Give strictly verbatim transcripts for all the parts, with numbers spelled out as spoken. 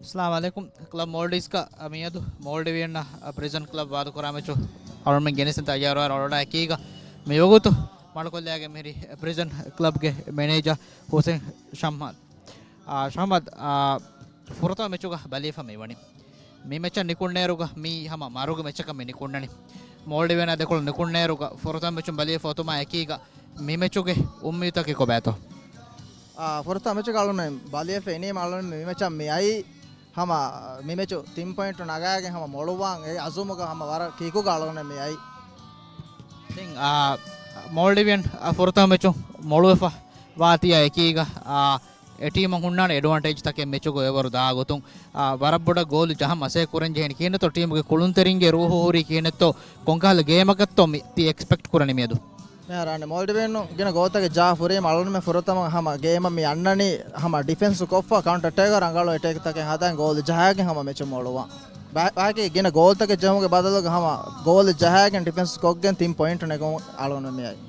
އައްސަލާމު ޢަލައިކުމް. ކްލަބް މޯލްޑިވްސްގަ މިއަދު މޯލްޑިވިއަންނަށް ޕްރިޒަން ކްލަބް ވާދަކުރާ މެޗު އަޅުމެން ގެނެސްދޭން ތައްޔާރުވާ. އަޅުގަނޑާ އެކީގަ މިވަގުތު މަޑުކޮށްލާގެން މިހިރީ ޕްރިޒަން ކްލަބްގެ މެނޭޖަރ ހުސެން ޝަމްހާދް. އާ، ޝަމްހާދް، އާ، ފުރަތަމަ މެޗުގަ ބަލިވެފަ މިވަނީ. މި މެޗަށް ނިކުންނޭރުގަ މީ ހަމަ މަރުގެ މެޗަކަށް މި ނިކުންނަނީ. މޯލްޑިވިއަނާ ދެކޮޅު ނިކުންނޭރުގަ ފުރަތަމަ މެޗުން ބަލިވެފަ އޮތުމާ އެކީގަ މި މެޗުގެ އުއްމީދުތަކީ ކޮބާތޯ؟ އާ، ފުރަތަމަ މެޗަކަށް އަޅުގަނޑު ބަލިވެފަ އިނީމަ އަޅުގަނޑު މި މެޗަށް މި އައީ ހަމަ މި މެޗު ތިން ޕޮއިންޓު ނަގާގެން ހަމަ މޮޅުވާން. އެ އަޒުމުގަ ހަމަ ވަރަށް ކީކުގަ އަޅުގަނޑު މި އައީ. ދެން، އާ، މޯލްޑިވިއަން، އާ، ފުރަތަމަ މެޗު މޮޅުވެފަ ވާތީ އެކީގަ، އާ، އެ ޓީމަށް ހުންނާނެ އެޑްވާންޓޭޖް ތަކެއް މެޗުގަ އެވަރު ދާ ގޮތުން. އާ، ވަރަށް ބޮޑަށް ގޯލު ޖަހަން މަސައްކަތް ކުރަން ޖެހޭނެ. ކިހިނެއްތޯ ޓީމުގެ ކުޅުންތެރިންގެ ރޫހު ހުރީ ކިހިނެއްތޯ؟ ކޮންކަހަލަ ގޭމަކަށްތޯ މި ތި އެކްސްޕެކްޓް ކުރަނީ މިއަދު؟ މިހާރު އަނެއް މޯލްޑިވިއަން ގިނަ ގޯލްތަކެއް ޖާ ފުރީމަ އަޅުގަނޑުމެން ފުރަތަމަ ހަމަ ގޭމަށް މި އަންނަނީ ހަމަ ޑިފެންސް ކޮށްފަ ކައުންޓަރ އެޓޭކް ރަނގަޅު އެޓޭކް ތަކެއް ހަދާން ގޯލް ޖަހާގެން ހަމަ މެޗު މޮޅުވާން. ބާ-، ބާކީ ގިނަ ގޯލްތަކެއް ޖެހުމުގެ ބަދަލުގަ ހަމަ ގޯލް ޖަހާގެން ޑިފެންސް ކޮށްގެން ތިން ޕޮއިންޓް ނެގުން އަޅުގަނޑު މި އައީ.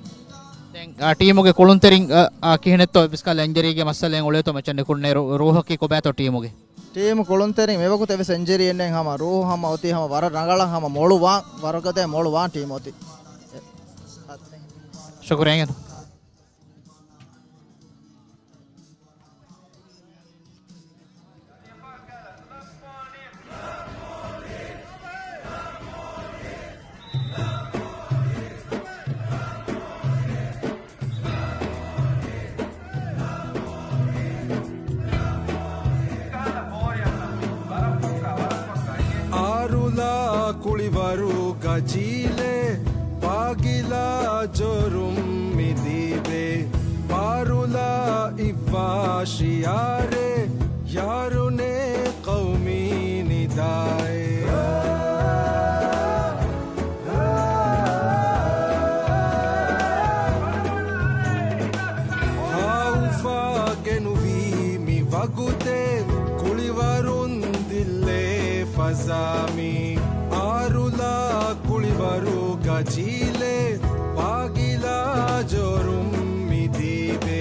ދެން، އާ، ޓީމުގެ ކުޅުންތެރިން، އާ، އާ، ކިހިނެއްތޯ އެއްވެސް ކަހަލަ އިންޖަރީގެ މައްސަލައެއް އުޅޭތޯ މެޗަށް ނިކުންނޭރު ރޫހަކީ ކޮބާތޯ ޓީމުގެ؟ ޓީމު ކުޅުންތެރިން މިވަގުތު އެއްވެސް އިންޖަރީއެއް ނެތް ހަމަ ރޫހު ހަމަ އޮތީ ހަމަ ވަރަށް ރަނގަޅަށް ހަމަ މޮޅުވާން، ވަރުގަދަ މޮޅުވާން ޓީމު އޮތީ. ޝުކުރިއްޔާ. އާރުލާ ކުޅިވަރުގަ ޖީލެ، ފާގިލާ ޖޯރުން މި ދީބެ. އާރުލާ އިއްވާ ޝިއާރެ، ޔާރުނެ ޤައުމީ ނިދާއެއް. ހާއުފާ ގެނުވީ މި ވަގުތެއް، ކުޅިވަރުން ދިއްލޭ ފަޒާ މީ. އާރުލާ ކުޅިވަރުގަ ޖީލެ، ފާގިލާ ޖޯރުން މި ދީބެ.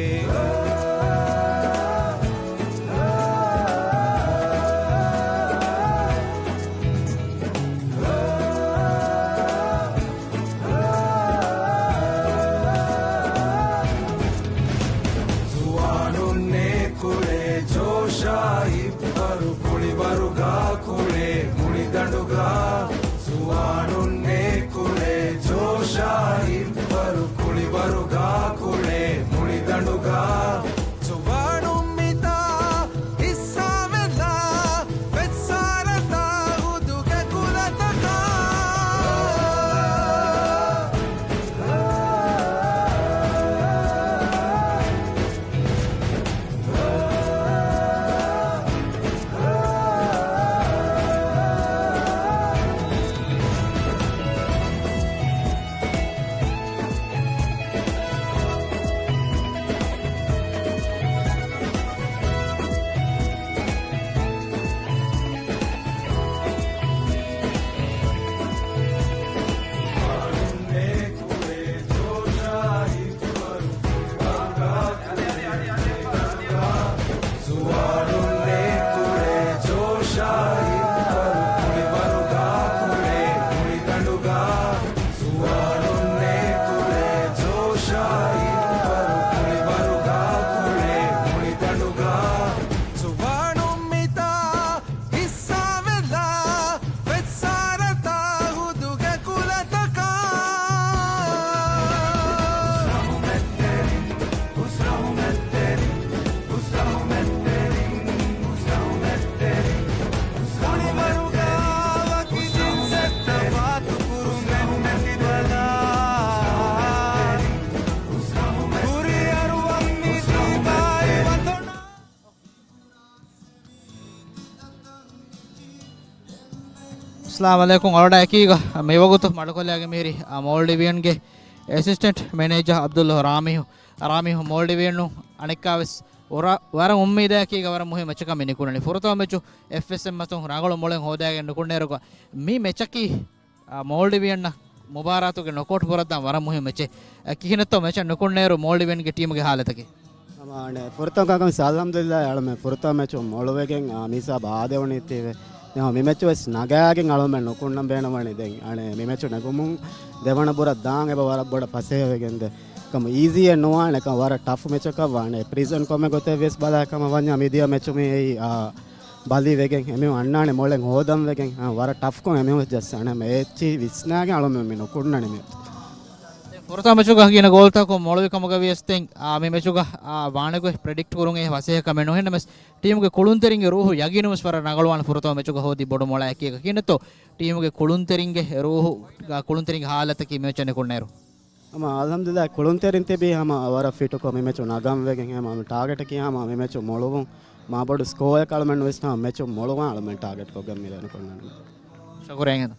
ޒުވާނުންނޭ ކުޅޭ ޖޯޝާ ހިއްވަރު ކުޅިވަރުގާ ކުޅޭ މުޅިދަނޑުގާ. ޒުވާނުންނޭ ކުޅޭ ޖޯޝާ ހިއްވަރު ކުޅިވަރުގާ ކުޅޭ މުޅިދަނޑުގާ. ޒުވާނުން މިތާ ހިއްސާވެލާ، ފެއްސާރަތާ ހުދުގެ ކުލަތަކާ. ޒުވާނުން މިތާ ހިއްސާވެލާ، ފެއްސާރަތާ ހުދުގެ ކުލަތަކާ. ކުޅިވަރުގާ ވަކި ޖިންސެއް ތަފާތު ކުރުމެއް ނެތި ބަލާ. ކުރިއަރުވަން މި ދީބާއި ވަތަނާ. އައްސަލާމު ޢަލައިކުމް. އަޅުގަނޑާ އެކީގަ މިވަގުތު މަޑުކޮށްލާގެން މިހިރީ، އާ، މޯލްޑިވިއަންގެ އެސިސްޓެންޓް މެނޭޖަރ އަބްދުﷲ ރާމިހު. ރާމިހު، މޯލްޑިވިއަން އަނެއްކާވެސް ވަރަށް އުއްމީދާއެކީގަ ވަރަށް މުހިންމު މެޗަކަށް މި ނިކުންނަނީ. ފުރަތަމަ މެޗު އެފްއެސްއެމް އަތުން ރަނގަޅު މޮޅެއް ހޯދާގެން ނިކުންނޭރުގަ މި މެޗަކީ، އާ، މޯލްޑިވިއަންނަށް މުބާރާތުގެ ނޮކްއައުޓް ބުރައްދާން ވަރަށް މުހިންމު މެޗެއް. އަ، ކިހިނެއްތޯ މެޗަށް ނުކުންނޭރު މޯލްޑިވިއަންގެ ޓީމުގެ ހާލަތަކީ؟ އަނެއް ފުރަތަމަ ކަމަށް އަލްހަމްދުލިއްލާހް އަޅަމެން ފުރަތަމަ މެޗު މޮޅުވެގެން، އާ، މިހިސާބަށް އާދެވުނީތީވެ. ދެން މި މެޗު ވެސް ނަގާގެން އަޅަމެން ނުކުންނަން ބޭނުންވަނީ. ދެން އަނެއް މި މެޗު ނެގުމުން ދެވަނަ ބުރަށް ދާން އެބަ ވަރަށް ބޮޑަށް ފަސޭހަވެގެންދޭ. ކަމު އީޒީއެއް ނުވާނެ، ކަމު ވަރަށް ޓަފް މެޗަކަށް ވާނެ. ޕްރީސީޒަން ކޮންމެ ގޮތެއް ވެސް ބަލާ ކަމަށް ވަންޏާ މިދިޔަ މެޗު މި އެއީ، އާ، ބަލިވެގެން އެމީހުން އަންނާނެ މޮޅެއް ހޯދަން ވެގެން، އާ، ވަރަށް ޓަފްކޮށް އެމީހުން ވެސް ޖައްސާނެ. އެއްޗިހި ވިސްނާގެން އަޅަމެން މި ނުކުންނަނީ މި. ފުރަތަމަ މެޗުގަ ގިނަ ގޯލްތަކުން މޮޅުވި ކަމުގަ ވިޔަސް ދެން، އާ، މި މެޗުގަ، އާ، ވާނެ ގޮތް ޕްރެޑިކްޓް ކުރުން އެ ފަސޭހަ ކަމެއް ނުހެންނަމަސް، ޓީމުގެ ކުޅުންތެރިންގެ ރޫހު ޔަގީނުން ވެސް ވަރަށް ރަނގަޅުވާނެ ފުރަތަމަ މެޗުގަ ހޯދި ބޮޑު މޮޅައެއް ކީއްކަކީ ނެތޯ. ޓީމުގެ ކުޅުންތެރިންގެ ރޫހު، އާ، ކުޅުންތެރިންގެ ހާލަތަކީ މި މެޗަށް ނިކުންނައިރު. ހަމަ އަލްހަމްދުލިއްލާހް ކުޅުންތެރިން ތިބީ ހަމަ ވަރަށް ފިޓުކޮށް މި މެޗު ނަގަން ވެގެން. ހަމަ މި ޓާގެޓަކީ ހަމަ މި މެޗު މޮޅުވުން. މާ ބޮޑު ސްކޯއެއް އަޅަމެން ނުވިސްނާ މެޗު މޮޅުވާން އަޅަމެން ޓާގެޓް ކޮށްގެން މި ދެނެ ކޮންނާނެ. ޝުކުރިއްޔާ.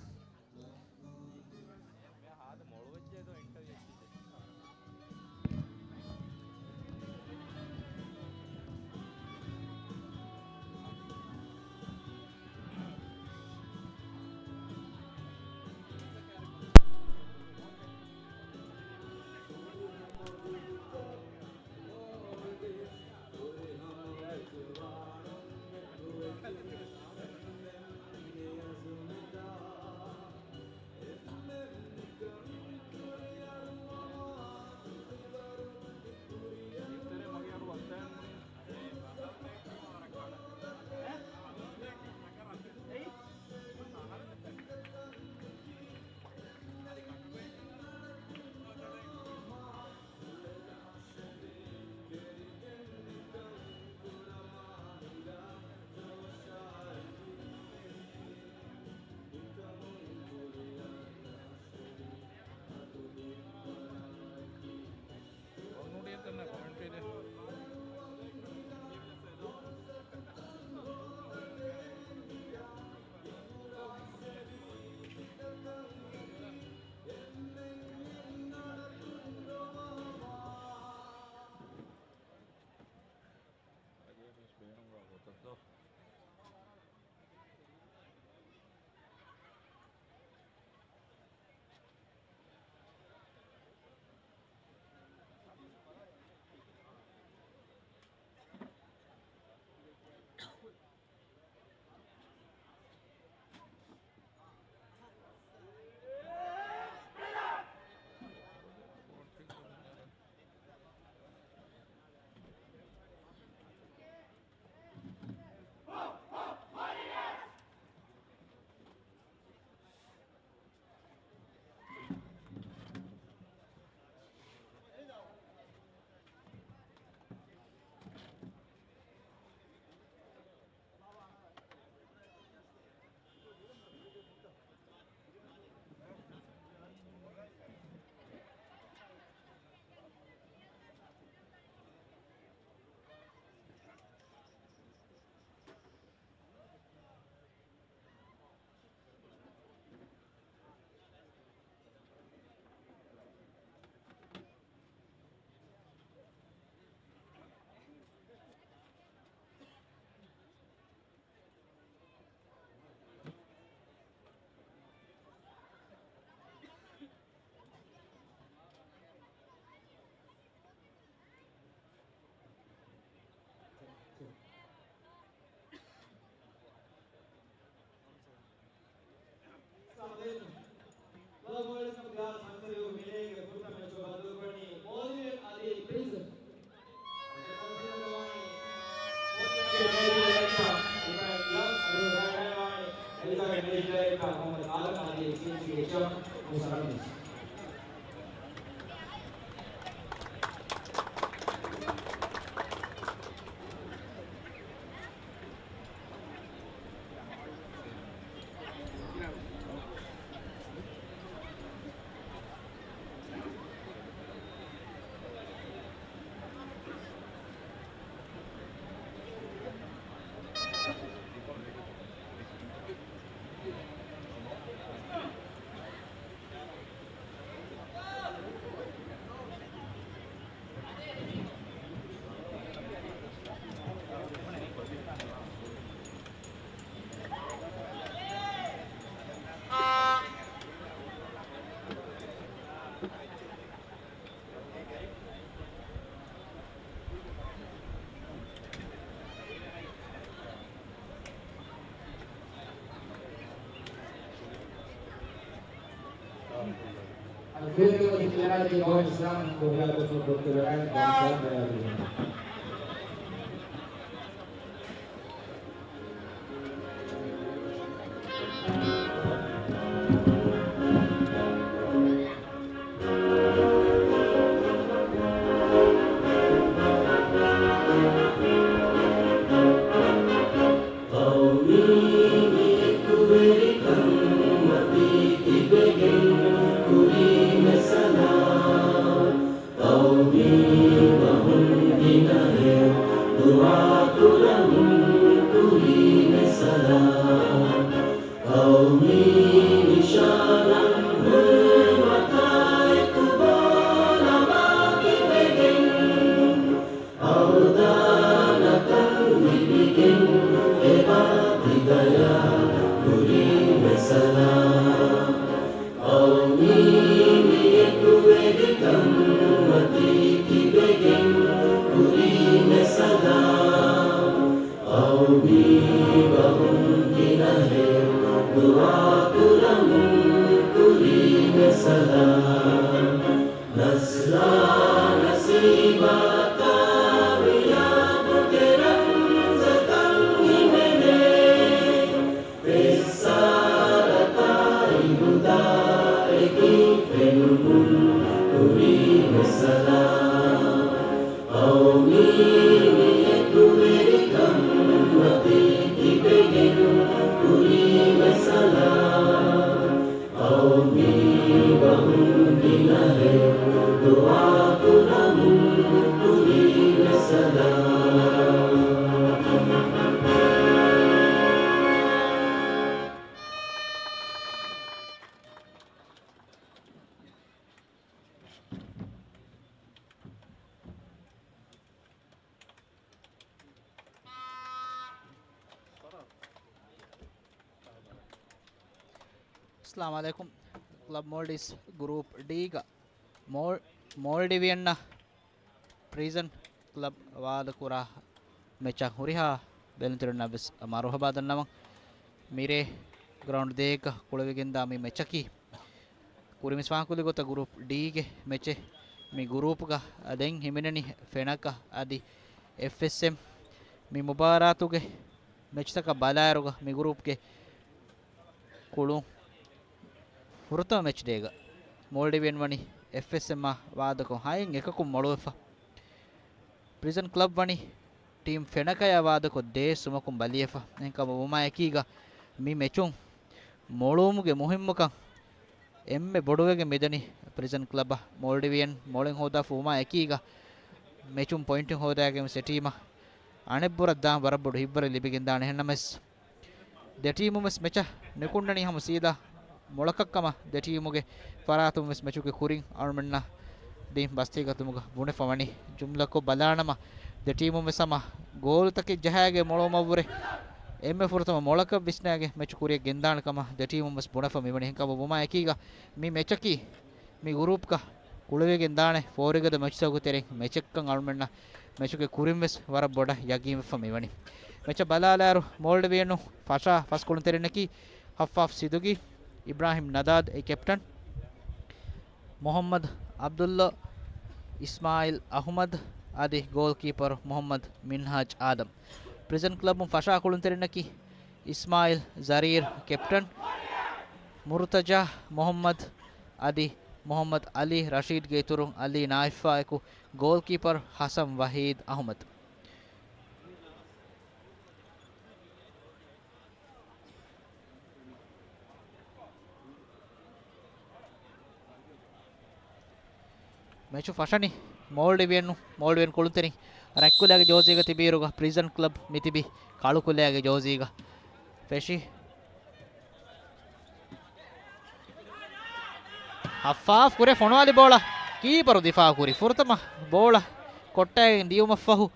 ޤައުމީ އެކުވެރިކަން މަތީ ތިބެގެން ކުރީމެ ސަލާ. ޤައުމީ ބަހުން ގިނަހެޔޮ ދުޢާ ކުރަމުން ކުރީމެ ސަލާ. ޤައުމީ ނިޝާނަށް ހުރި ވަތާ އެކު ބޯލަމާ ތިބެގެން އަވަދާނަކަން ލިބިގެން އެބާ ތި ދަޔާ ކުރީމެ ސަލާ. ޤައުމީ މި އެކުވެރިކަން މަތީ ތިބެގެން ކުރީމެ ސަލާ. ޤައުމީ ބަހުން ގިނަހެޔޮ ދުޢާ ކުރަމުން ކުރީމެ ސަލާ. ނަޞްރާ ނަސީބާ ކާމިޔާބުގެ ރަންޖަކަށް ހިމެނޭ. ފެއްސާރަތާއި ހުދާ އެކީ ފެނުމުން ކުރީމެ ސަލާ. ޤައުމީ މި އެކުވެރިކަން މަތީ ތިބެގެން ކުރީމެ ސަލާ. ޤައުމީ ބަހުން ގިނަހެޔޮ ދުޢާ ކުރަމުން ކުރީމެ ސަލާ. އައްސަލާމު ޢަލައިކުމް. ކްލަބް މޯލްޑިވްސް ގްރޫޕް ޑީގަ މޯ-، މޯލްޑިވިއަންނާ ޕްރިޒަން ކްލަބް ވާދަކުރާ މެޗަށް ހުރިހާ ބެލުންތެރިންނަށް ވެސް މަރުޙަބާ ދަންނަވަން. މިރޭ ގްރައުންޑް ދޭއްގަ ކުޅެވިގެންދާ މި މެޗަކީ ކުރިން ވެސް ފާހަގަކޮށްލި ގޮތަށް ގްރޫޕް ޑީގެ މެޗެއް. މި ގްރޫޕްގަ ދެން ހިމެނެނީ ފެނަކަ އަދި އެފްއެސްއެމް. މި މުބާރާތުގެ މެޗްތަކަށް ބަލާއިރުގަ މި ގްރޫޕްގެ ކުޅުން ފުރަތަމަ މެޗް ޑޭގަ މޯލްޑިވިއަން ވަނީ އެފްއެސްއެމްއާ ވާދަކޮށް ހައެއް އެކަކުން މޮޅުވެފަ. ޕްރިޒަން ކްލަބް ވަނީ ޓީމް ފެނަކަޔާ ވާދަކޮށް ދޭއް ސުމަކުން ބަލިވެފަ. އެހެންކަމުން ވުމާ އެކީގަ މި މެޗުން މޮޅުވުމުގެ މުހިއްމުކަން އެންމެ ބޮޑުވެގެން މިދަނީ ޕްރިޒަން ކްލަބަށް. މޯލްޑިވިއަން މޮޅެއް ހޯދާފަ ވުމާ އެކީގަ މެޗުން ޕޮއިންޓެއް ހޯދާގެން ވެސް އެ ޓީމަށް އަނެއްބުރަށް ދާން ވަރަށް ބޮޑު ހިތްވަރެއް ލިބިގެންދާނެ. އެހެންނަމަވެސް ދެ ޓީމުން ވެސް މެޗަށް ނުކުންނަނީ ހަމަ ސީދާ މޮޅަކަށްކަމަށް ދެ ޓީމުގެ ފަރާތުން ވެސް މެޗުގެ ކުރިން އަޅުމެންނަށް ދީން ބަސްތިގަތުމުގަ ބުނެފަ ވަނީ. ޖުމްލަކޮށް ބަލާނަމަ، ދެ ޓީމުން ވެސް ހަމަ ގޯލުތަކެއް ޖަހާގެން މޮޅުވުމަށްވުރެ އެންމެ ފުރަތަމަ މޮޅަކަށް ވިސްނާގެން މެޗު ކުރިއަށް ގެންދާނެ ކަމަށް ދެ ޓީމުން ވެސް ބުނެފަ މިވަނީ. އެހެންކަމުން ވުމާ އެކީގަ މި މެޗަކީ މި ގުރޫޕްގަ ކުޅެވިގެން ދާނެ ފޯރިގަދަ މެޗްތަކުގެ ތެރެއިން މެޗެއްކަން އަޅުމެންނަށް މެޗުގެ ކުރިން ވެސް ވަރަށް ބޮޑަށް ޔަގީންވެފަ މިވަނީ. މެޗަށް ބަލާލާއިރު، މޯލްޑިވިއަނު ފަށާ ފަސް ކުޅުންތެރިންނަކީ ހައްފާފް ސިދުގީ، އިބްރާހިމް ނަދާދް އެ ކެޕްޓަން، މުޙައްމަދު ޢަބްދުﷲ، އިސްމާޢީލް އަޙުމަދު އަދި ގޯލްކީޕަރު މުޙައްމަދު މިންހާޖް އާދަމް. ޕްރިޒަން ކްލަބުން ފަށާ ކުޅުންތެރިންނަކީ އިސްމާޢީލް ޒަރީރް ކެޕްޓަން، މުރުތަޒާ މުޙައްމަދު އަދި މުޙައްމަދު ޢަލީ ރަޝީދްގެ އިތުރުން ޢަލީ ނާއިފްއާއެކު ގޯލްކީޕަރު ޙަސަން ވަޙީދު އަޙުމަދު. މެޗު ފަށަނީ މޯލްޑިވިއަން، މޯލްޑިވިއަން ކުޅުންތެރިން ރަތްކުލައިގެ ޖޯޒީގަ ތިބިއިރުގަ، ޕްރިޒަން ކްލަބް މިތިބީ ކަޅުކުލައިގެ ޖޯޒީގަ. ފެށި ހައްފާފް ކުރެ ފޮނުވާލި ބޯޅަ ކީޕަރު ދިފާޢު ކުރި. ފުރަތަމަ ބޯޅަ ކޮށްޓައިގެން ދިޔުމަށްފަހު،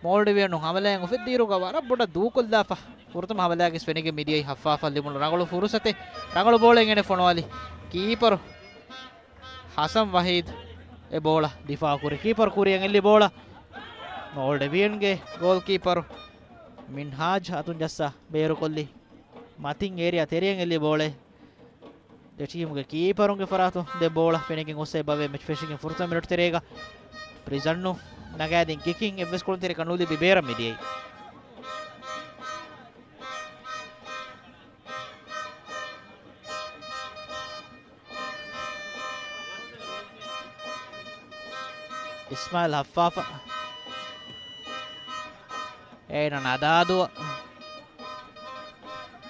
މޯލްޑިވިއަނުން ހަމަލާއިން އުފެއްދިއިރުގަ ވަރަށް ބޮޑަށް ދޫކޮށްލާފަ. ފުރަތަމަ ހަމަލާގެ ފެނިގެން މިދިޔައީ ހައްފާފަށް ލިބުނު ރަނގަޅު ފުރުސަތެއް. ރަނގަޅު ބޯޅައެއް ގެނެ ފޮނުވާލި ކީޕަރު ޙަސަން ވަޙީދު އެ ބޯޅަ ދިފާޢު ކުރި. ކީޕަރު ކުރިއަށް އެއްލި ބޯޅަ މޯލްޑިވިއަންގެ ގޯލްކީޕަރު މިންހާޖް އަތުން ޖައްސާ ބޭރުކޮށްލި. މަތިން އޭރިއާ ތެރެއަށް އެއްލި ބޯޅަ ދެ ޓީމުގެ ކީޕަރުންގެ ފަރާތުން ދެ ބޯޅަ ފެނިގެން އޮއްސޭ ބަވޭ މެޗް ފެށިގެން ފުރަތަމަ މިނެޓު ތެރޭގަ ޕްރިޒަންނު ނަގާދިން ކިކިން އެއްވެސް ކުޅުންތެރި ކަންނުލިބި ބޭރަށް މިދިޔައީ. އިސްމާއިލް ހައްފާފަ. އޭނަ ނަދާދު.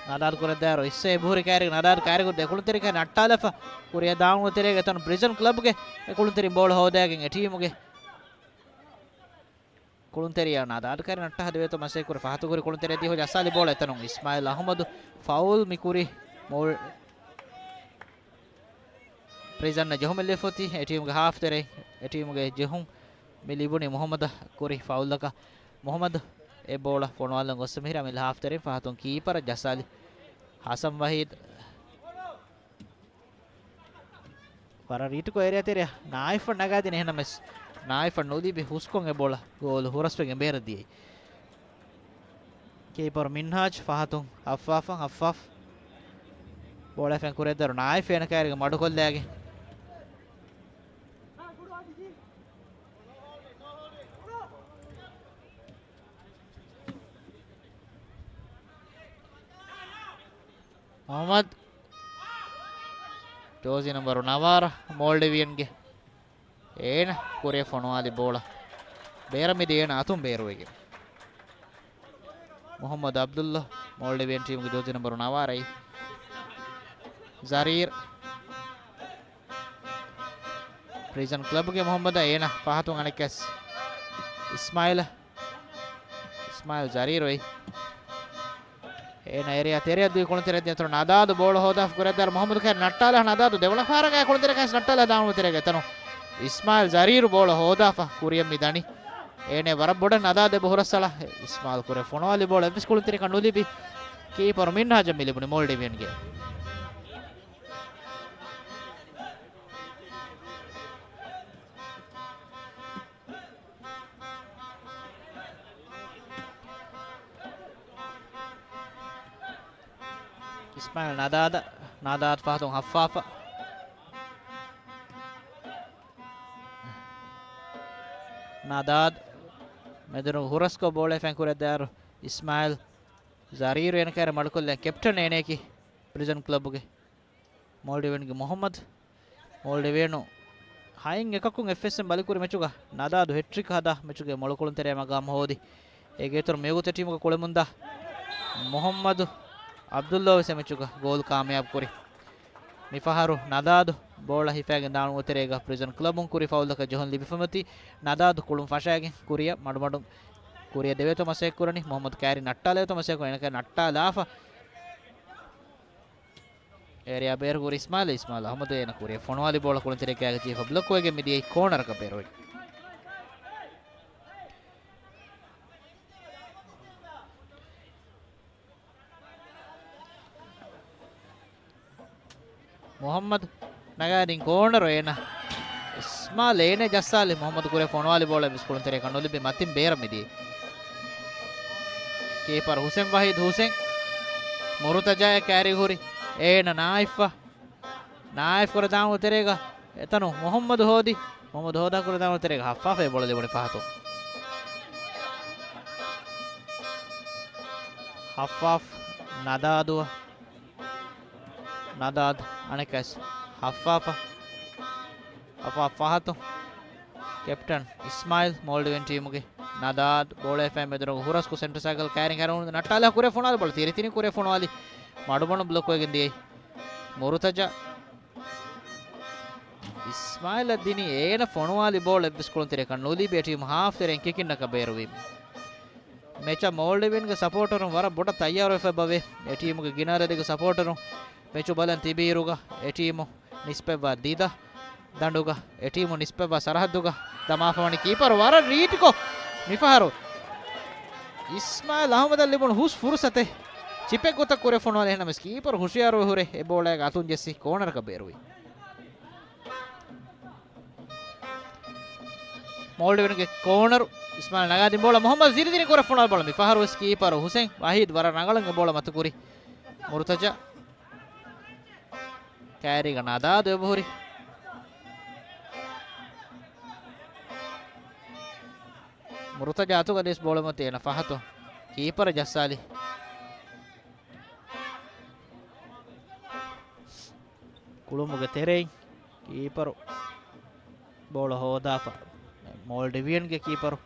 ނަދާދު ކުރެއްދާއިރު އިސް އެބަހުރި ކައިރި ނަދާދު ކައިރި ކުރި ކުޅުންތެރިކައި ނައްޓާލަފަ. ކުރިއަށް ދާން ތެރޭގަ ތަނު ޕްރިޒަން ކްލަބްގެ އެ ކުޅުންތެރިން ބޯޅަ ހޯދައިގެން އެ ޓީމުގެ ކުޅުންތެރިޔާ ނަދާދު ކައިރި ނައްޓާ ދެވޭތޯ މަސައްކަތް ކުރި ފަހަތު ކުރި ކުޅުންތެރި ދިހު ޖައްސާލި ބޯޅަ އެތަނުން އިސްމާއިލް އަހުމަދު ފައުލް މި ކުރި މޯ-، ޕްރިޒަން ޖެހުމެއް ލިފޮތި އެ ޓީމުގެ ހާފް ތެރެ އެ ޓީމުގެ ޖެހުން މި ލިބުނީ މުހައްމަދަށް ކުރި ފައުލްއަކަށް. މުހައްމަދު އެ ބޯޅަ ފޮނުވާލަން ގޮއްސަ މިހިރަ މި ހާފް ތެރެ ފަހަތުން ކީޕަރަށް ޖައްސާލި ހަސަން ވަހީދު. ވަރަށް ރީތިކޮށް އޭރިއާ ތެރެއަށް ނާއިފަށް ނަގާދިން އެހެނަމެސް ނާއިފަށް ނުލިބި ހުސްކޮށް އެ ބޯޅަ ގޯލު ހުރަސްވެގެން ބޭރަށް ދިޔައީ. ކީޕަރު މިންހާޖް ފަހަތުން ހައްފާފަށް ހައްފާފް ބޯޅަ ފެން ކުރެއްދާއިރު ނާއިފް އޭނަ ކައިރިގަ މަޑުކޮށްލައިގެން. މުހައްމަދު ޖޯޒީ ނަންބަރު ނަވާރަ މޯލްޑިވިއަންގެ އޭނަ ކުރިއަށް ފޮނުވާލި ބޯޅަ ބޭރަށް މިދިޔަ އޭނަ އަތުން ބޭރުވެގެން. މުހައްމަދު އަބްދުﷲ މޯލްޑިވިއަން ޓީމުގެ ޖޯޒީ ނަންބަރު ނަވާރައި. ޒަރީރް ޕްރިޒަން ކްލަބްގެ މުހައްމަދަށް އޭނަ ފަހަތުން އަނެއްކާސް އިސްމާއިލަށް. އިސްމާއިލް ޒަރީރު އޮތް. އޭނަ އޭރިއާ ތެރެއަށް ދުވި ކުޅުންތެރެއަށް ދިން އަތޮޅު ނަދާދު ބޯޅަ ހޯދާފަ ކުރެއްދާއިރު މުހައްމަދު ކައިރި ނައްޓާލާ ނަދާދު ދެވަނަ ފަހަރަކަށް ކުޅުންތެރިކައިސް ނައްޓާލާ ދާން ތެރޭގަ އެތަނު އިސްމާއިލް ޒަރީރު ބޯޅަ ހޯދާފަ ކުރިއަށް މި ދަނީ. އޭނަ ވަރަށް ބޮޑަށް ނަދާދު އެބަ ހުރަސްއަޅާ. އިސްމާއިލް ކުރިއަށް ފޮނުވާލި ބޯޅަ އެއްވެސް ކުޅުންތެރިކަށް ނުލިބި. ކީޕަރު މިންހާޖަށް މި ލިބުނީ މޯލްޑިވިއަންގެ. އިސްމާއިލް ނަދާދަށް، ނަދާދު ފަހަތުން ހައްފާފަ. ނަދާދު މެދުނު ހުރަސްކޮށް ބޯޅަ ފެން ކުރެއްދާއިރު އިސްމާއިލް ޒަރީރު އޭނަ ކައިރި މަޑުކޮށްލަން ކެޕްޓަން އޭނައަކީ ޕްރިޒަން ކްލަބުގެ މޯލްޑިވިއަންގެ މުހައްމަދު. މޯލްޑިވިއަނު ހައިން އެކަކުން އެފްއެސްއެމް ބަލިކުރި މެޗުގަ ނަދާދު ހެޓްރިކް ހަދާ މެޗުގެ މޮޅުކުޅުންތެރިޔާ މަގާމް ހޯދި. އޭގެ އިތުރު މިވަގުތު ޓީމުގަ ކުޅެމުންދާ މުހައްމަދު އަބްދުﷲ ވެސް އެ މެޗުގަ ގޯލް ކާމިޔާބު ކުރި. މިފަހަރު ނަދާދު ބޯޅަ ހިފައިގެން ދާނު ތެރޭގަ ޕްރިޒަން ކްލަބުން ކުރި ފައުލްއަކަށް ޖެހުން ލިބިފަމަތި. ނަދާދު ކުޅުން ފަށައިގެން ކުރިއަށް މަޑުމަޑުން ކުރިއަށް ދެވޭތޯ މަސައްކަތް ކުރަނީ. މުހައްމަދު ކައިރި ނައްޓާލޭތޯ މަސައްކަތް ކުރަނީ. އޭނަ ކައިރި ނައްޓާލާފަ އޭރިއާ ބޭރު ކުރި އިސްމާއިލް، އިސްމާއިލް އަހްމަދު އޭނަ ކުރިއަށް ފޮނުވާލި ބޯޅަ ކުޅުންތެރިޔާގެ ކާގެ ޖީފަ ބްލޮކް ވެގެން މިދިޔައީ ކޯނަރަކަށް ބޭރުވެ. މުހައްމަދު ނަގާދިން ކޯނަރު އޭނަ. އިސްމާއިލް އޭނަ ޖައްސާލި މުހައްމަދު ކުރިއަށް ފޮނުވާލި ބޯޅަ އެއްވެސް ކުޅުންތެރިޔަކަށް ނުލިބި މަތިން ބޭރަށް މިދިޔައީ. ކީޕަރު ހުސެން ވަހީދު ހުސެން. މުރުތަޖާއަށް ކައިރި ހުރި. އޭނަ ނާއިފްފަ. ނާއިފް ކުރެ ދާން ތެރޭގަ އެތަނު މުހައްމަދު ހޯދި. މުހައްމަދު ހޯދާ ކުރެ ދާން ތެރޭގަ ހައްފާފަށް ބޯޅަ ލިބުނީ ފަހަތުން. ހައްފާފް ނަދާދު. ނަދާދު އަނެއްކާސް ހައްފާފަ. ހައްފާފް ފަހަތުން. ކެޕްޓަން އިސްމާއިލް މޯލްޑިވިއަން ޓީމުގެ. ނަދާދު ބޯޅަ ހިފައި މެދުނުގަ ހުރަސްކޮށް ސެންޓަރ ސަރކަލް ކައިރިން ހަރުން ނައްޓާލާ ކުރިއަށް ފޮނުވާލި ބޯޅަ ތިރިތިރި ކުރިއަށް ފޮނުވާލި. މަޑުމަޑުން ބްލޮކް ވެގެން ދިޔައީ މުރުތަޖާ. އިސްމާއިލަށް ދިނީ އޭނަ ފޮނުވާލި ބޯޅަ އެއްވެސް ކުޅުންތެރިޔަކަށް ނުލިބި އެ ޓީމު ހާފް ތެރެއިން ކިކިންއަކަށް ބޭރުވީމަ. މެޗަށް މޯލްޑިވިއަންގެ ސަޕޯޓަރުން ވަރަށް ބޮޑަށް ތައްޔާރުވެފަ އެބަވޭ. އެ ޓީމުގެ ގިނަ އަދަދެއްގެ ސަޕޯޓަރުން މެޗު ބަލަން ތިބިއިރުގަ އެ ޓީމު ނިސްބަތްވާ ދިދަ ދަނޑުގަ އެ ޓީމު ނިސްބަތްވާ ސަރަހައްދުގަ ދަމާފަވަނީ ކީޕަރު ވަރަށް ރީތިކޮށް މިފަހަރު އިސްމާއިލް އަހްމަދަށް ލިބުނު ހުސް ފުރުސަތެއް ޗިޕެއް ގޮތަށް ކުރެ ފޮނުވާލި. އެހެނަމެސް ކީޕަރު ހުޝިޔާރުވެ ހުރެ އެ ބޯޅައިގެ އަތުން ޖެއްސި ކޯނަރަކަށް ބޭރުވި. މޯލްޑިވިއަންގެ ކޯނަރު އިސްމާއިލް ނަގާދިން ބޯޅަ މުހައްމަދު ތިރިތިރި ކުރެ ފޮނުވާލި ބޯޅަ މިފަހަރު ވެސް ކީޕަރު ހުސެން ވަހީދު ވަރަށް ރަނގަޅަށް އެ ބޯޅަ މަތުކުރި. މުރުތަޖާ. ކައިރީގަ ނަދާދު އެބަހުރި. މުރުތަޖާ އަތުގަ ދިސް ބޯޅަ މަތި އޭނަ ފަހަތު ކީޕަރަށް ޖައްސާލި. ކުޅުމުގެ ތެރެއިން ކީޕަރު ބޯޅަ ހޯދާފަ. މޯލްޑިވިއަންގެ ކީޕަރު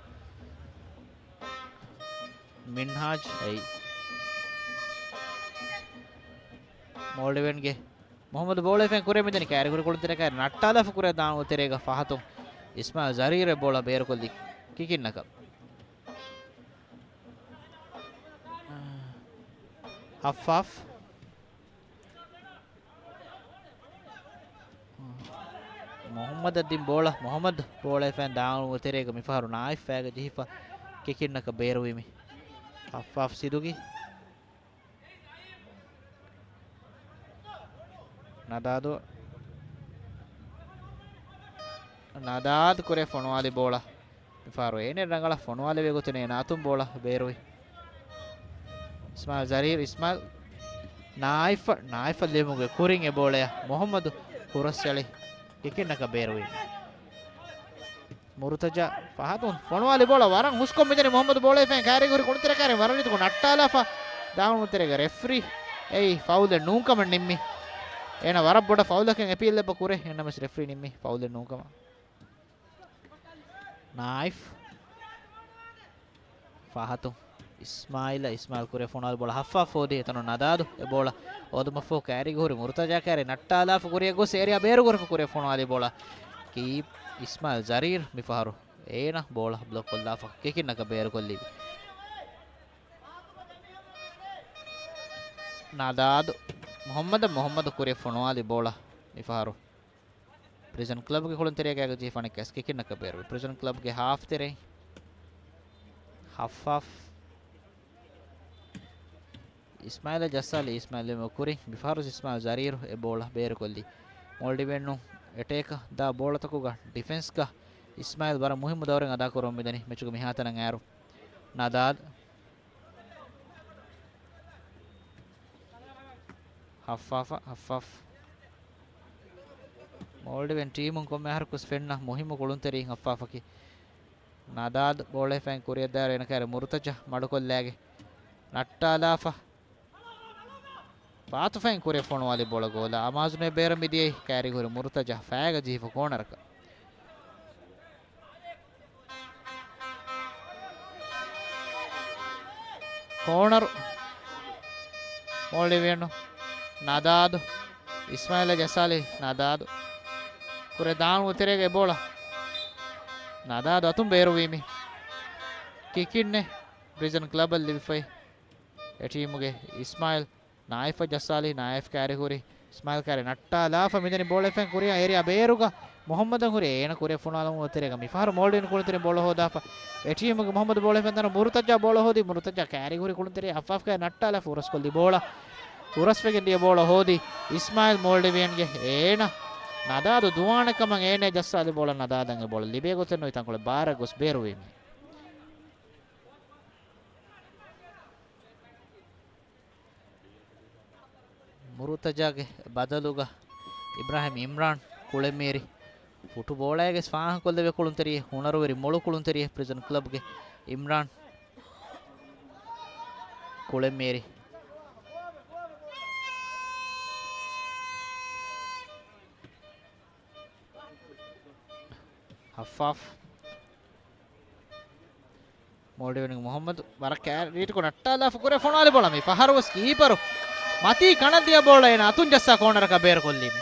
މިންހާޖް އެއީ. މޯލްޑިވިއަންގެ މުހައްމަދު ބޯޅަ ފެން ކުރިއަށް މިދަނީ ކައިރި ކުރި ކުޅުންތެރި ކައިރި ނައްޓާލާފަ ކުރިއަށް ދާން އުޅުނު ތެރޭގަ ފަހަތުން އިސްމާއިލް ޒަރީރު އެ ބޯޅަ ބޭރުކޮށްލި ކިކިންނަކަށް. ހައްފާފް. މުހައްމަދަށް ދިން ބޯޅަ، މުހައްމަދު ބޯޅަ ފެން ދާން އުޅުނު ތެރޭގަ މިފަހަރު ނާއިފް ފައިގަ ޖެހިފަ ކިކިންނަކަށް ބޭރުވީމި. ހައްފާފް ސިދުގި. ނަދާދު. ނަދާދު ކުރެ ފޮނުވާލި ބޯޅަ. މިފަހަރު އޭނެ ރަނގަޅަށް ފޮނުވާލެވޭ ގޮތުން އޭނާ އަތުން ބޯޅަ ބޭރުވި. އިސްމާއިލް ޒަރީރު، އިސްމާއިލް ނާއިފަށް، ނާއިފަށް ލިބުމުގެ ކުރިން އެ ބޯޅަޔަށް މުހައްމަދު ހުރަސްއެޅި ކިކިންނަކަށް ބޭރުވީ. މުރުތަޖާ ފަހަތުން ފޮނުވާލި ބޯޅަ ވަރަށް ހުސްކޮށް މިދަނީ މުހައްމަދު ބޯޅަ ފެން ކައިރި ހުރި ކުޅުންތެރި ކައިރި ވަރަށް ރީތިކޮށް ނައްޓާލާފަ ދާން އުޅުނު ތެރޭގަ ރެފްރީ އެއީ ފައުލެއް ނޫންކަމަށް ނިންމި. އޭނަ ވަރަށް ބޮޑަށް ފައުލަކަށް އެޕީލް އެއްބަ ކުރޭ. އެހެންނަމަވެސް ރެފްރީ ނިންމީ ފައުލެއް ނޫންކަމަށް. ނާއިފް ފަހަތު އިސްމާއިލް، އިސްމާއިލް ކުރިއަށް ފޮނުވާލި ބޯޅަ ހައްފާފް ހޯދި. އެތަނުން ނަދާދު އެ ބޯޅަ ހޯދުމަށްފަހު ކައިރީގަ ހުރި މުރުތަޖާ ކައިރި ނައްޓާލާފަ ކުރިއަށް ގޮސް އޭރިއާ ބޭރުކުރެފަ ކުރިއަށް ފޮނުވާލި ބޯޅަ ކީޕް އިސްމާއިލް ޒަރީރު މިފަހަރު އޭނަ ބޯޅަ ބްލޮކް ކޮށްލާފަ ކިކިންނަކަށް ބޭރުކޮށްލީ. ނަދާދު މުހައްމަދަށް، މުހައްމަދު ކުރިއަށް ފޮނުވާލި ބޯޅަ މިފަހަރު ޕްރިޒަން ކްލަބްގެ ކުޅުންތެރިޔާގެ އަގަށް ޖެހިފަ އަނެއްކާސް ކިކިންނަކަށް ބޭރުވި. ޕްރިޒަން ކްލަބްގެ ހާފް ތެރެއިން ހައްފާފް އިސްމާއިލަށް ޖައްސާލި. އިސްމާއިލް ލިބުމުގެ ކުރިން މިފަހަރު އިސްމާއިލް ޒަރީރު އެ ބޯޅަ ބޭރުކޮށްލީ. މޯލްޑިވިއަން އެޓޭކަށް ދާ ބޯޅަތަކުގަ ޑިފެންސްގަ އިސްމާއިލް ވަރަށް މުހިއްމު ދައުރެއް އަދާކުރަމުން މިދަނީ މެޗުގެ މިހާތަނަށް އައިރު. ނަދާދު ހައްފާފަށް، ހައްފާފް މޯލްޑިވިއަން ޓީމުން ކޮންމެ އަހަރަކުވެސް ފެންނަ މުހިއްމު ކުޅުންތެރިން ހައްފާފަކީ. ނަދާދު ބޯޅަ ފެން ކުރިއަށްދާއިރު އޭނަ ކައިރި މުރުތަޖާ މަޑުކޮށްލާގެ ނައްޓާލާފަ. ފާތު ފެން ކުރިއަށް ފޮނުވާލި ބޯޅަ ގޯލާ އަމާޒުން ބޭރަށް މިދިޔައީ ކައިރި ހުރި މުރުތަޖާ ފައިގަ ޖެހިފަ ކޯނަރަކަށް. ކޯނަރު މޯލްޑިވިއަން ނަދާދު އިސްމާއިލަށް ޖައްސާލި. ނަދާދު ކުރެ ދާން އުތެރޭގެ ބޯޅަ ނަދާދު އަތުން ބޭރުވީމި. ކިކިންނެއް ޕްރިޒަން ކްލަބަށް ލިބިފައި. އެ ޓީމުގެ އިސްމާއިލް ނާއިފަށް ޖައްސާލި. ނާއިފް ކައިރި ހުރި އިސްމާއިލް ކައިރި ނައްޓާލާފަ މިދަނީ ބޯޅަ ފެން ކުރިއަށް އޭރިއާ ބޭރުގަ މުހައްމަދަށް ހުރި އޭނަ ކުރިއަށް ފޮނުވާލުމުގެ ތެރޭގަ މިފަހަރު މޯލްޑިވިއަން ކުޅުންތެރިން ބޯޅަ ހޯދާފަ. އެ ޓީމުގެ މުހައްމަދު ބޯޅަ ފެން ދާން މުރުތަޖާ ބޯޅަ ހޯދި. މުރުތަޖާ ކައިރި ހުރި ކުޅުންތެރި ހައްފާފް ކައިރި ނައްޓާލާފަ ހުރަސްކޮށްލި ބޯޅަ. ހުރަސްވެގެން ދިޔަ ބޯޅަ ހޯދި އިސްމާއިލް މޯލްޑިވިއަންގެ އޭނަ ނަދާދު ދުވާނެ ކަމަށް އޭނަ ޖައްސާލި ބޯޅަ ނަދާދަށް އެ ބޯޅަ ލިބޭ ގޮތެއް ނުވި ތަންކޮޅެއް ބާރަށް ގޮސް ބޭރުވީމި. މުރުތަޖާގެ ބަދަލުގަ އިބްރާހިމް އިމްރާން ކުޅެމޭރި ފުޓުބޯޅައިގެ ފާހަގަކޮށްލެވޭ ކުޅުންތެރިއެއް، ހުނަރުވެރި މޮޅު ކުޅުންތެރިއެއް ޕްރިޒަން ކްލަބްގެ އިމްރާން ކުޅެމޭރި. ހައްފާފް މޯލްޑިވިއަންގެ މުހައްމަދު ވަރަށް ކައިރި ރީތިކޮށް ނައްޓާލާފަ ކުރިއަށް ފޮނުވާލި ބޯޅަ މި ފަހަރުވެސް ކީޕަރު މަތީ ކަނަށް ދިޔަ ބޯޅަ އޭނަ އަތުން ޖައްސާ ކޯނަރަކަށް ބޭރުކޮށްލީމި.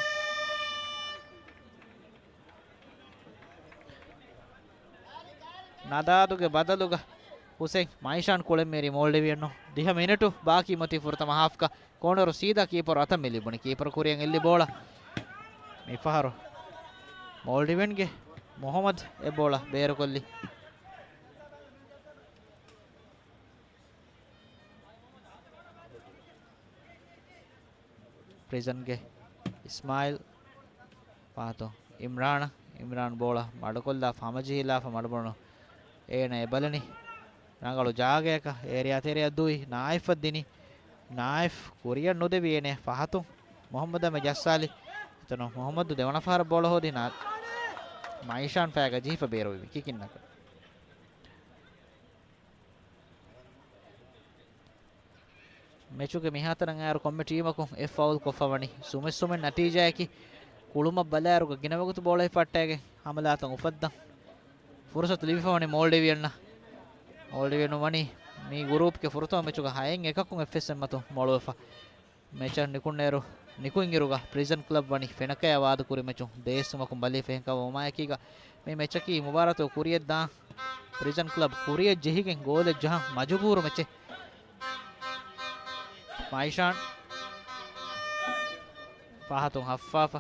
ނަދާދުގެ ބަދަލުގަ ހުސެން މައިޝާން ކުޅެމޭރި މޯލްޑިވިއަން ދިހަ މިނެޓު ބާކީ މަތީ ފުރަތަމަ ހާފްގަ ކޯނަރު ސީދާ ކީޕަރު އަތަށް މި ލިބުނީ. ކީޕަރު ކުރިއަށް އެއްލި ބޯޅަ މިފަހަރު މޯލްޑިވިއަންގެ މުހައްމަދު އެ ބޯޅަ ބޭރުކޮށްލި. ޕްރިޒަންގެ އިސްމާއިލް ފާތު އިމްރާނަށް، އިމްރާން ބޯޅަ މަޑުކޮށްލާފަ ހަމަޖެހިލާފަ މަޑުބުނު އޭނަ އެބަލަނީ ރަނގަޅު ޖާގަޔަކަށް އޭރިއާ ތެރެއަށް ދުވި ނާއިފަށް ދިނީ. ނާއިފް ކުރިއަށް ނުދެވި އޭނަ ފަހަތުން މުހައްމަދަށް މި ޖައްސާލި. ތަނު މުހައްމަދު ދެވަނަ ފަހަރަށް ބޯޅަ ހޯދި ނާ-، މައިޝާން ފައިގަ ޖެހިފަ ބޭރުވި ކިކިންނަކަށް. މެޗުގެ މިހާތަނަށް އައިރު ކޮންމެ ޓީމަކުން އެއް ފައުލް ކޮށްފަ ވަނީ ސުމެއް ސުމެއް ނަތީޖާއަކީ. ކުޅުމަށް ބަލާއިރުގަ ގިނަ ވަގުތު ބޯޅަ ހިފައްޓައިގެން ހަމަލާތައް އުފައްދަން ފުރުސަތު ލިބިފަ ވަނީ މޯލްޑިވިއަންނަށް. މޯލްޑިވިއަން ވަނީ މި ގުރޫޕްގެ ފުރަތަމަ މެޗުގަ ހައެއް އެކަކުން އެއް އެސް އެމް އަތުން މޮޅުވެފަ. މެޗަށް ނިކުންނޭރު، ނިކުތް އިރުގަ ޕްރިޒަން ކްލަބް ވަނީ ފެނަކަޔާ ވާދަކުރި މެޗުން ދޭއްސުމަކުން ބަލީފަ. އެހެންކަމުން އެކީގަ މި މެޗަކީ މުބާރާތުގެ ކުރިއަށް ދާން ޕްރިޒަން ކްލަބް ކުރިއަށް ޖެހިގެން ގޯލެއް ޖަހަން މަޖުބޫރު މެޗެއް. މައިޝާން ފަހަތުން ހައްފާފަ.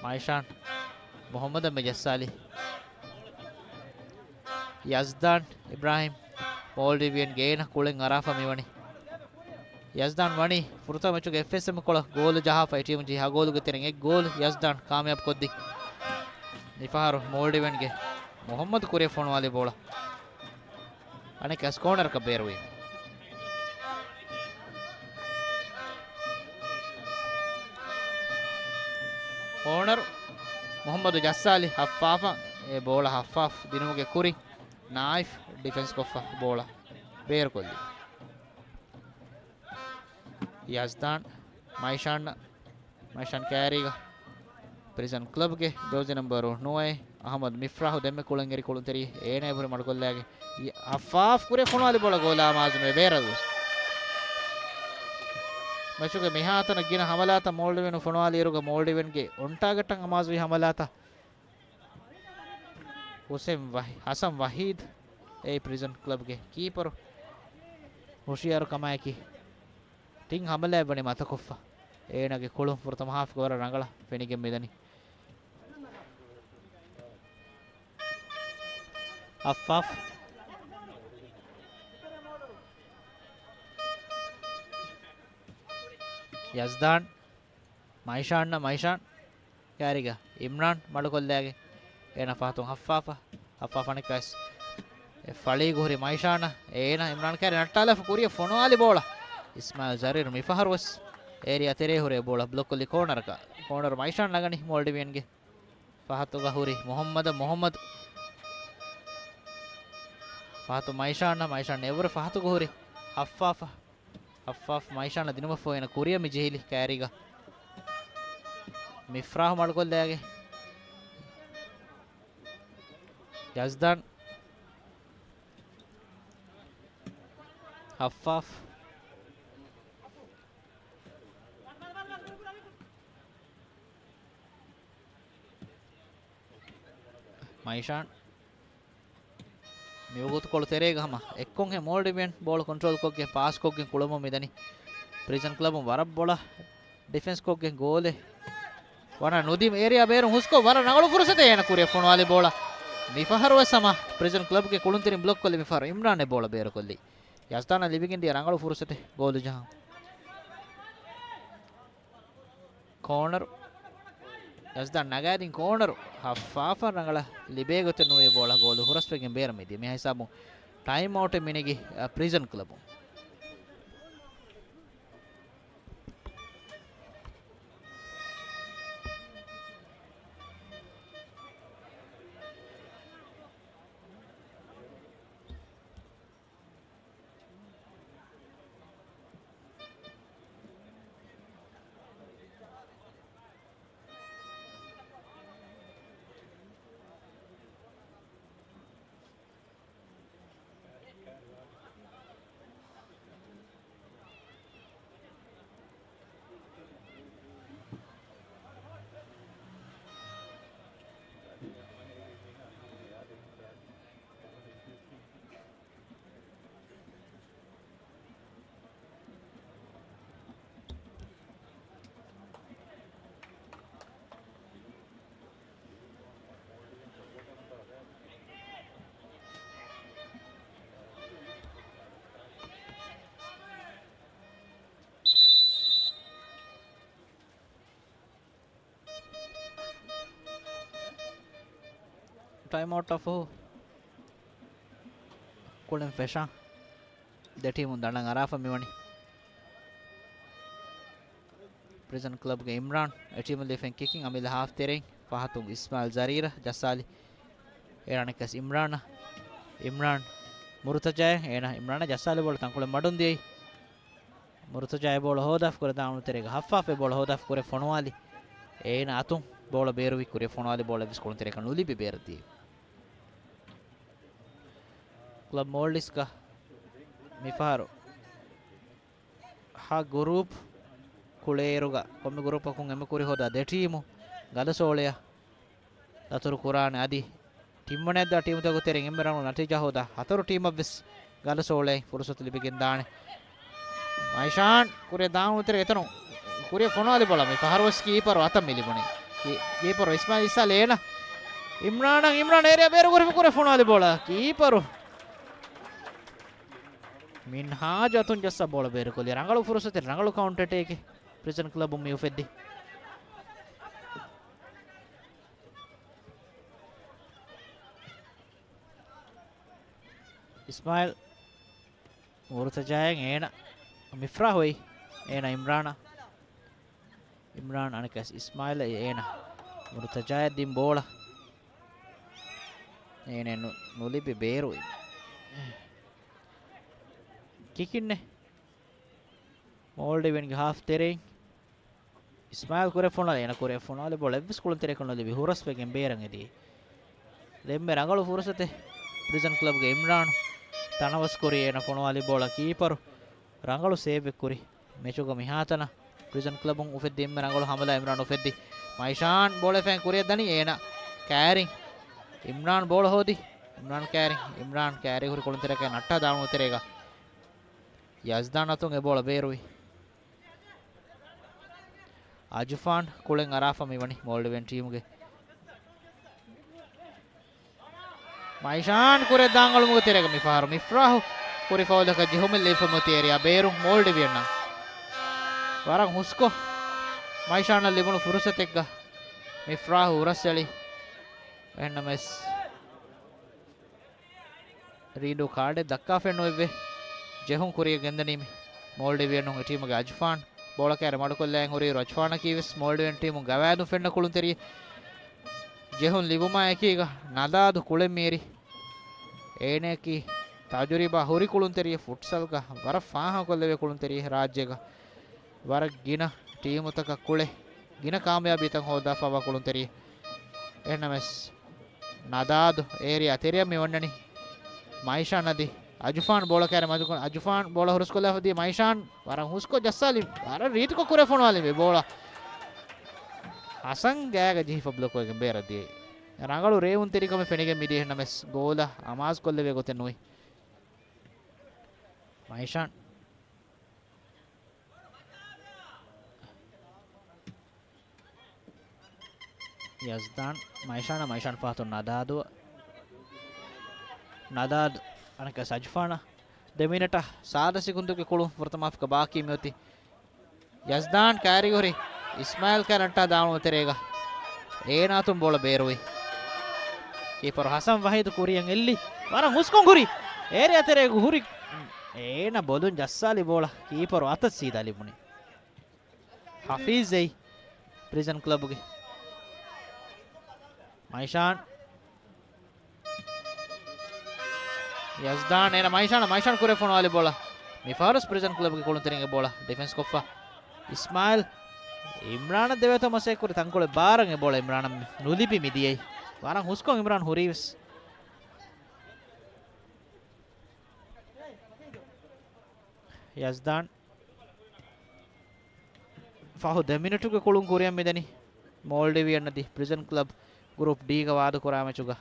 މައިޝާން މުހައްމަދަށް މި ޖައްސާލި. ޔަޒްދާން އިބްރާހިމް މޯލްޑިވިއަންގެ އޭނަ ކުޅެން އަރާފަ މިވަނީ. ޔަޒްދާން ވަނީ ފުރަތަމަ މެޗުގެ އެފް އެސް އެމް ކޮޅަށް ގޯލު ޖަހާފަ އެ ޓީމުން ޖެހި ހަ ގޯލުގެ ތެރެއިން އެއް ގޯލު ޔަޒްދާން ކާމިޔާބު ކޮށްދިން. މިފަހަރު މޯލްޑިވިއަންގެ މުހައްމަދު ކުރިއަށް ފޮނުވާލި ބޯޅަ. އަނެއްކާސް ކޯނަރަކަށް ބޭރުވީ. ކޯނަރު މުހައްމަދު ޖައްސާލި ހައްފާފަށް. އެ ބޯޅަ ހައްފާފް ދިނުމުގެ ކުރިން ނާއިފް ޑިފެންސް ކޮށްފަ ބޯޅަ ބޭރުކޮށްލި. ޔަޒްދާން މައިޝާން، މައިޝާން ކާރީގަ ޕްރިޒަން ކްލަބްގެ ޖާޒީ ނަމްބަރު ނުވައެއް އަހްމަދު މިފްރާހު ދެންމެ ކުޅެން އެރި ކުޅުންތެރި އޭނަ އެބުރި މަޑުކޮށްލާގެ ހައްފާފް ކުރި ފޮނުވާލި ބޯޅަ ގޯލާ އަމާޒުނުވެ ބޭރަށް ގޮސް. މެޗުގެ މިހާތަނަށް ގިނަ ހަމަލާތައް މޯލްޑިވިއަން ފޮނުވާލި އިރުގަ މޯލްޑިވިއަންގެ އޮން ޓާގެޓަށް އަމާޒުވި ހަމަލާތައް. ހުސެން ވަހި-، ހަސަން ވަހީދު އެއީ ޕްރިޒަން ކްލަބްގެ ކީޕަރު. ހުޝިޔާރު ކަމާއެކީ ތިން ހަމަލާއެއް ވަނީ މަތަކޮށްފަ. އޭނާގެ ކުޅުން ފުރަތަމަ ހާފްގަ ވަރަށް ރަނގަޅަށް ފެނިގެން މިދަނީ. ހައްފާފް. ޔަޒްދާން. މައިޝާން، މައިޝާން ކާރީގަ އިމްރާން މަޑުކޮށްލާގެ އޭނަ ފަހަތުން ހައްފާފަ، ހައްފާފަ އަނެއްކާސް އެ ފަޅީގަ ހުރި މައިޝާނަށް އޭނަ އިމްރާން ކާރި ނައްޓާލާފަ ކުރިއަށް ފޮނުވާލި ބޯޅަ އިސްމާއިލް ޒަރީރު މިފަހަރުވެސް އޭރިއާ ތެރޭ ހުރެ ބޯޅަ ބްލޮކް ކޮށްލި ކޯނަރަކަށް. ކޯނަރު މައިޝާން ނަގަނީ މޯލްޑިވިއަންގެ ފަހަތުގަ ހުރި މުހައްމަދަށް، މުހައްމަދު ފަހަތު މައިޝާން، މައިޝާން އެވުރެ ފަހަތުގަ ހުރި ހައްފާފަ. ހައްފާފް މައިޝާން ދިނުމަށްފަހު އޭނަ ކުރިއަށް މި ޖެހިލި ކާރީގަ. މިފްރާހު މަޑުކޮށްލާގެ. ޔަޒްދާން. ހައްފާފް. މައިޝާން. މިވަގުތުކޮޅު ތެރޭގަ ހަމަ އެއްކޮށްހެ މޯލްޑިވިއަން ބޯޅަ ކޮންޓްރޯލްކޮށްގެން ޕާސްކޮށްގެން ކުޅަމުން މިދަނީ. ޕްރިޒަން ކްލަބުން ވަރަށް ބޮޑަށް ޑިފެންސްކޮށްގެން ގޯލެއް ވަނަ ނުދިން އޭރިއާ ބޭރުން ހުސްކޮށް ވަރަށް ރަނގަޅު ފުރުސަތެއް އޭނަ ކުރިއަށް ފޮނުވާލި ބޯޅަ. މިފަހަރުވެސް ހަމަ ޕްރިޒަން ކްލަބްގެ ކުޅުންތެރިން ބްލޮކް ކޮށްލި މިފަހަރު އިމްރާން އެ ބޯޅަ ބޭރުކޮށްލީ. ޔަޒްދާނަށް ލިބިގެން ދިޔަ ރަނގަޅު ފުރުސަތެއް ގޯލު ޖަހަން. ކޯނަރު. ޔަޒްދާން ނަގާދިން ކޯނަރު. ހައްފާފަށް ރަނގަޅަށް ލިބޭ ގޮތެއް ނުވޭ ބޯޅަ ގޯލު ހުރަސްވެގެން ބޭރަށް މިދިޔަ. މިހާ ހިސާބުން ޓައިމް އައުޓެއް މިނެގި، އަ، ޕްރިޒަން ކްލަބުން. ޓައިމް އައުޓް އަށްފަހު ކުޅެން ފެށާ ދެ ޓީމުން ދަނޑަށް އަރާފަ މިވަނީ. ޕްރިޒަން ކްލަބްގެ އިމްރާން އެ ޓީމު ލިފެން ކިކިން އަމިއްލަ ހާފް ތެރެއިން ފަހަތުން އިސްމާއިލް ޒަރީރަށް ޖައްސާލި. އޭނާ އަނެއްކަސް އިމްރާނަށް. އިމްރާން މުރުތަޖާއަށް. އޭނާ އިމްރާނަށް ޖައްސާލި ބޯޅަ ތަންކޮޅެއް މަޑުން ދިޔައީ. މުރުތަޖާ އެ ބޯޅަ ހޯދާފަ ކުރެ ދާން ތެރޭގަ ހައްފާފަ އެ ބޯޅަ ހޯދާފަ ކުރެ ފޮނުވާލި. އޭނާ އަތުން ބޯޅަ ބޭރުވި ކުރިއަށް ފޮނުވާލި ބޯޅަ އެއްވެސް ކުޅުންތެރިޔަކަށް ނުލިބި ބޭރަށް ދިޔައީ. ކްލަބް މޯލްޑިވްސްގަ މިފަހަރު ހަ ގުރޫޕް ކުޅޭއިރުގަ ކޮންމެ ގުރޫޕަކުން އެންމެ ކުރި ހޯދާ ދެ ޓީމު ގަލަ ސޯޅަޔަށް ދަތުރު ކުރާނެ. އަދި ތިންވަނައަށްދާ ޓީމުތަކުގެ ތެރެއިން އެންމެ ރަނގަޅު ނަތީޖާ ހޯދާ ހަތަރު ޓީމަށްވެސް ގަލަ ސޯޅައިން ފުރުސަތު ލިބިގެންދާނެ. މައިޝާން ކުރިއަށް ދާން ތެރޭ އެތަނުން ކުރިއަށް ފޮނުވާލި ބޯޅަ މި ފަހަރުވެސް ކީޕަރު އަތަށް މި ލިބުނީ. ކީ-، ކީޕަރު އިސްމާއިލް އިސާލް އޭނަ އިމްރާނަށް، އިމްރާން އޭރިއާ ބޭރު ކުރި ކުރިއަށް ފޮނުވާލި ބޯޅަ ކީޕަރު މިންހާޖު އަތުން ޖައްސާ ބޯޅަ ބޭރުކޮށްލި. ރަނގަޅު ފުރުސަތެއް، ރަނގަޅު ކައުންޓަރ އެޓޭކެއް ޕްރިޒަން ކްލަބުން މި އުފެއްދި. އިސްމާއިލް މުރުތަޖާއަށް އޭނަ މިފްރާހު އެއީ. އޭނަ އިމްރާނަށް. އިމްރާން އަނެއްކަސް އިސްމާއިލް އެއީ އޭނަ މުރުތަޖާއަށް ދިން ބޯޅަ. އޭނަ ނު-، ނުލިބި ބޭރު. ކިކިންނެއް މޯލްޑިވިއަންގެ ހާފް ތެރެއިން. އިސްމާއިލް ކުރެ ފޮނުވާލި، އޭނަ ކުރެ ފޮނުވާލި ބޯޅަ އެއްވެސް ކުޅުންތެރިޔަކަށް ނުލިބި ހުރަސްވެގެން ބޭރަށް އެދި. އެންމެ ރަނގަޅު ފުރުސަތެއް ޕްރިޒަން ކްލަބްގެ އިމްރާން ތަނަވަސް ކުރި އޭނަ ފޮނުވާލި ބޯޅަ ކީޕަރު ރަނގަޅު ސޭވެއް ކުރި. މެޗުގަ މިހާތަނަށް ޕްރިޒަން ކްލަބުން އުފެއްދި އެންމެ ރަނގަޅު ހަމަލާ އިމްރާން އުފެއްދި. މައިޝާން ބޯޅަ ފެން ކުރިއަށް ދަނީ އޭނަ ކާރިން. އިމްރާން ބޯޅަ ހޯދި. އިމްރާން ކާރިން. އިމްރާން ކާރި ހުރި ކުޅުންތެރިޔަކަށް ނައްޓާ ދާނު ތެރޭގަ. ޔަޒްދާން އަތުން އެ ބޯޅަ ބޭރުވި. އަޖުފާން ކުޅެން އަރާފަ މިވަނީ މޯލްޑިވިއަން ޓީމުގެ. މައިޝާން ކުރެ ދާން އަޅުމުގެ ތެރޭގަ މިފަހަރު މިފްރާހު ކުރި ފައުލަކަށް ޖެހުމެއް ލިބިފަ މިއޮތީ އޭރިއާ ބޭރު މޯލްޑިވިއަންނަށް. ވަރަށް ހުސްކޮށް މައިޝާންއަށް ލިބުނު ފުރުސަތެއްގަ މިފްރާހު ހުރަސްއެޅި. އެހެންނަމަވެސް ރީނޑޫ ކާޑެއް ދައްކާފައެއް ނުވެއްވޭ. ޖެހުން ކުރިއަށް ގެންދަނީމި މޯލްޑިވިއަނުން އެ ޓީމުގެ އަޖުފާން ބޯޅަ ކާރި މަޑުކޮށްލައިގެން ހުރިއިރު އަޖުފާނަކީ ވެސް މޯލްޑިވިއަން ޓީމުން ގަވާއިދުން ފެންނަ ކުޅުންތެރިއެއް. ޖެހުން ލިބުމާ އެކީގަ ނަދާދު ކުޅެން މީރި. އޭނައަކީ ތަޖުރިބާ ހުރި ކުޅުންތެރިއެއް، ފުޓްސަލްގަ ވަރަށް ފާހަގަކޮށްލެވޭ ކުޅުންތެރިއެއް ރާއްޖޭގަ. ވަރަށް ގިނަ ޓީމުތަކަށް ކުޅެ، ގިނަ ކާމިޔާބީތައް ހޯދާފަވާ ކުޅުންތެރިއެއް. އެހެންނަމަވެސް، ނަދާދު އޭރިއާ ތެރެއަށް މި ވަންނަނީ. މައިޝާން އަދި އަޖުފާން ބޯޅަ ކާރި މަޖުކޮށް، އަޖުފާން ބޯޅަ ހުރަސްކޮށްލާފަ ދިޔަ މައިޝާން ވަރަށް ހުސްކޮށް ޖައްސާލި، ވަރަށް ރީތިކޮށް ކުރެ ފޮނުވާލި މި ބޯޅަ. ހަސަން ގާގަ ޖެހިފަ ބްލޮކް ވެގެން ބޭރަށް ދިޔައީ. ރަނގަޅު ރޭވުންތެރިކަމެއް ފެނިގެން މިދިޔަ އެހެންނަމަވެސް ގޯލަށް އަމާޒުކޮށްލެވޭ ގޮތެއް ނުވި. މައިޝާން. ޔަޒްދާން، މައިޝާނަށް، މައިޝާން ފަހަތުން ނަދާދު. ނަދާދު، އަނެއްކާ ސަޖުފާނަށް. ދެ މިނެޓަށް ސާދަ ސިކުންދުގެ ކުޅުން ފުރަތަމަ ހާފްގަ ބާކީ މިއޮތީ. ޔަޒްދާން ކާރިގަ ހުރި އިސްމާއިލް ކާރި ނައްޓާ ދާނު ތެރޭގަ އޭނާ އަތުން ބޯޅަ ބޭރުވި. ކީޕަރު ހަސަން ވަހީދު ކުރިއަށް އެއްލި. ވަރަށް ހުސްކޮށް ހުރި. އޭރިއާ ތެރޭގަ ހުރި. އޭނާ ބޮލުން ޖައްސާލި ބޯޅަ ކީޕަރު އަތަށް ސީދާ ލިބުނީ. ހަފީޒް އެއީ ޕްރިޒަން ކްލަބުގެ. މައިޝާން. ޔަޒްދާން އޭނަ މައިޝާނަށް، މައިޝާން ކުރެ ފޮނުވާލި ބޯޅަ. މި ފަހަރު ޕްރިޒަން ކްލަބުގެ ކުޅުންތެރިންގެ ބޯޅަ ޑިފެންސް ކޮށްފަ. އިސްމާއިލް. އިމްރާނަށް ދެވޭތޯ މަސައްކަތް ކުރި ތަންކޮޅެއް ބާރަށް އެ ބޯޅަ އިމްރާނަށް ނުލިބި މިދިޔައީ. ވަރަށް ހުސްކޮށް އިމްރާން ހުރީވެސް. ޔަޒްދާން. ފަހު ދެ މިނެޓުގެ ކުޅުން ކުރިއަށް މިދަނީ މޯލްޑިވިއަން އަދި ޕްރިޒަން ކްލަބް ގްރޫޕް ޑީގަ ވާދަކުރާ މެޗުގަ.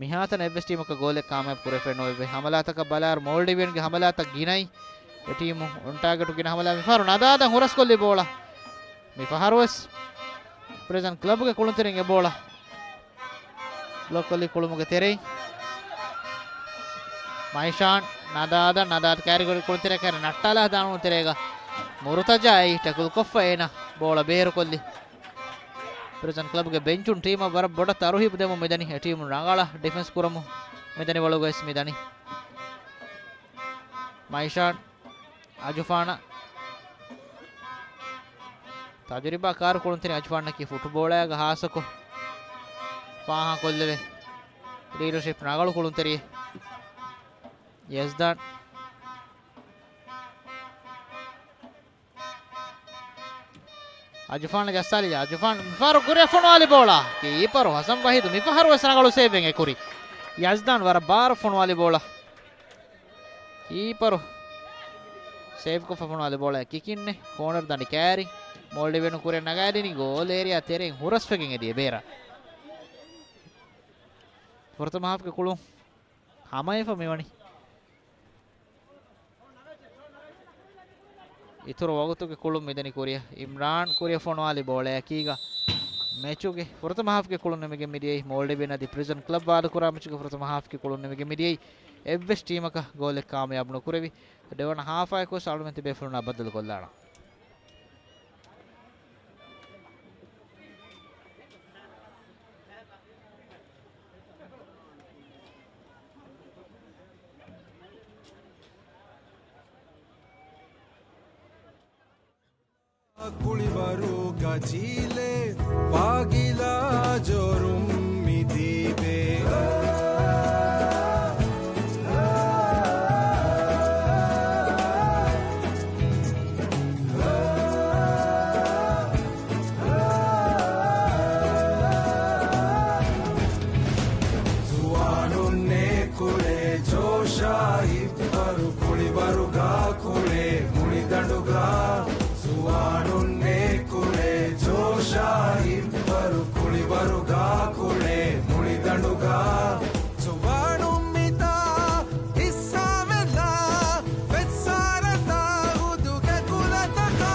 މިހާތަނަށް އެއްވެސް ޓީމަކަށް ގޯލެއް ކާމިޔާބު ކުރެފައެއް ނުވެއްވި. ހަމަލާތަކަށް ބަލާއިރު މޯލްޑިވިއަންގެ ހަމަލާތައް ގިނައި. އެ ޓީމު އޮން ޓާގެޓު ގިނަ ހަމަލާ މިފަހަރު ނަދާދަށް ހުރަސްކޮށްލި ބޯޅަ. މިފަހަރުވެސް ޕްރިޒަން ކްލަބުގެ ކުޅުންތެރިން އެ ބޯޅަ ބްލޮކް ކޮށްލި ކުޅުމުގެ ތެރެއިން. މައިޝާން ނަދާދަށް، ނަދާދު ކާރިގަ ހުރި ކުޅުންތެރިޔާ ކާރި ނައްޓާލާ ދާނު ތެރޭގަ މުރުތަޖާ އެއީ ޓެކުލް ކޮށްފަ އޭނަ ބޯޅަ ބޭރުކޮށްލި. ޕްރިޒަން ކްލަބުގެ ބެންޗުން ޓީމަށް ވަރަށް ބޮޑަށް ތަރުހީބު ދެމުން މިދަނީ. އެ ޓީމުން ރަނގަޅަށް ޑިފެންސް ކުރަމުން މިދަނި ވަޅުގައި ވެސް މިދަނީ. މައިޝާން އަޖުފާނަށް. ތަޖުރިބާ ކާރު ކުޅުންތެރި އަޖުފާންއަކީ ފުޓުބޯޅައިގަ ހާއްސަކޮށް ފާހަގަކޮށްލެވޭ ލީޑަރޝިޕް ރަނގަޅު ކުޅުންތެރިއެއް. ޔަޒްދާން. އަޖުފާން ޖައްސާލި. އަޖުފާން މިފަހަރު ކުރިއަށް ފޮނުވާލި ބޯޅަ. ކީޕަރު ހަސަން ވަހީދު މިފަހަރު ވެސް ރަނގަޅު ސޭވެއް އެކުރި. ޔަޒްދާން ވަރަށް ބާރަށް ފޮނުވާލި ބޯޅަ. ކީޕަރު ސޭވްކޮށްފަ ފޮނުވާލި ބޯޅަ ކިކިންނެއް ކޯނަރު ދަނޑި ކައިރި. މޯލްޑިވިއަން ކުރިއަށް ނަގާލިނީ ގޯލް އޭރިއާ ތެރެއިން ހުރަސްވެގެން އެދި އެބޭރަށް. ފުރަތަމަ ހާފްގެ ކުޅުން ހަމަވެފަ މިވަނީ. އިތުރު ވަގުތުގެ ކުޅުން މިދަނީ ކުރިއަށް. އިމްރާން ކުރިއަށް ފޮނުވާލި ބޯޅައަކީގަ މެޗުގެ ފުރަތަމަ ހާފްގެ ކުޅުން ނިމިގެން މިދިޔައީ މޯލްޑިވިއަން އަދި ޕްރިޒަން ކްލަބް ވާދަކުރާ މެޗުގެ ފުރަތަމަ ހާފްގެ ކުޅުން ނިމިގެން މިދިޔައީ އެއްވެސް ޓީމަކަށް ގޯލެއް ކާމިޔާބު ނުކުރެވި. ދެވަނަ ހާފާއެކު ވެސް އަޅުގަނޑުމެން ތިބޭފުޅުންނާ ބައްދަލުކޮށްލާނަން. ކުޅިވަރުގަ ޖީލެއް ވާގިލާ ޖޯރުން މިދީބޭ. ޒުވާނުންނޭ ކުޅޭ ޖޯޝާ ހިއްވަރު ކުޅިވަރުގާ ކުޅޭ މުޅިދަނޑުގާ. ޒުވާނުންނޭ ކުޅޭ ޖޯޝާ ހިއްވަރު ކުޅިވަރުގާ ކުޅޭ މުޅިދަނޑުގާ. ޒުވާނުން މިތާ ހިއްސާވެލާ ފެއްސާރަތާ ހުދުގެ ކުލަތަކާ.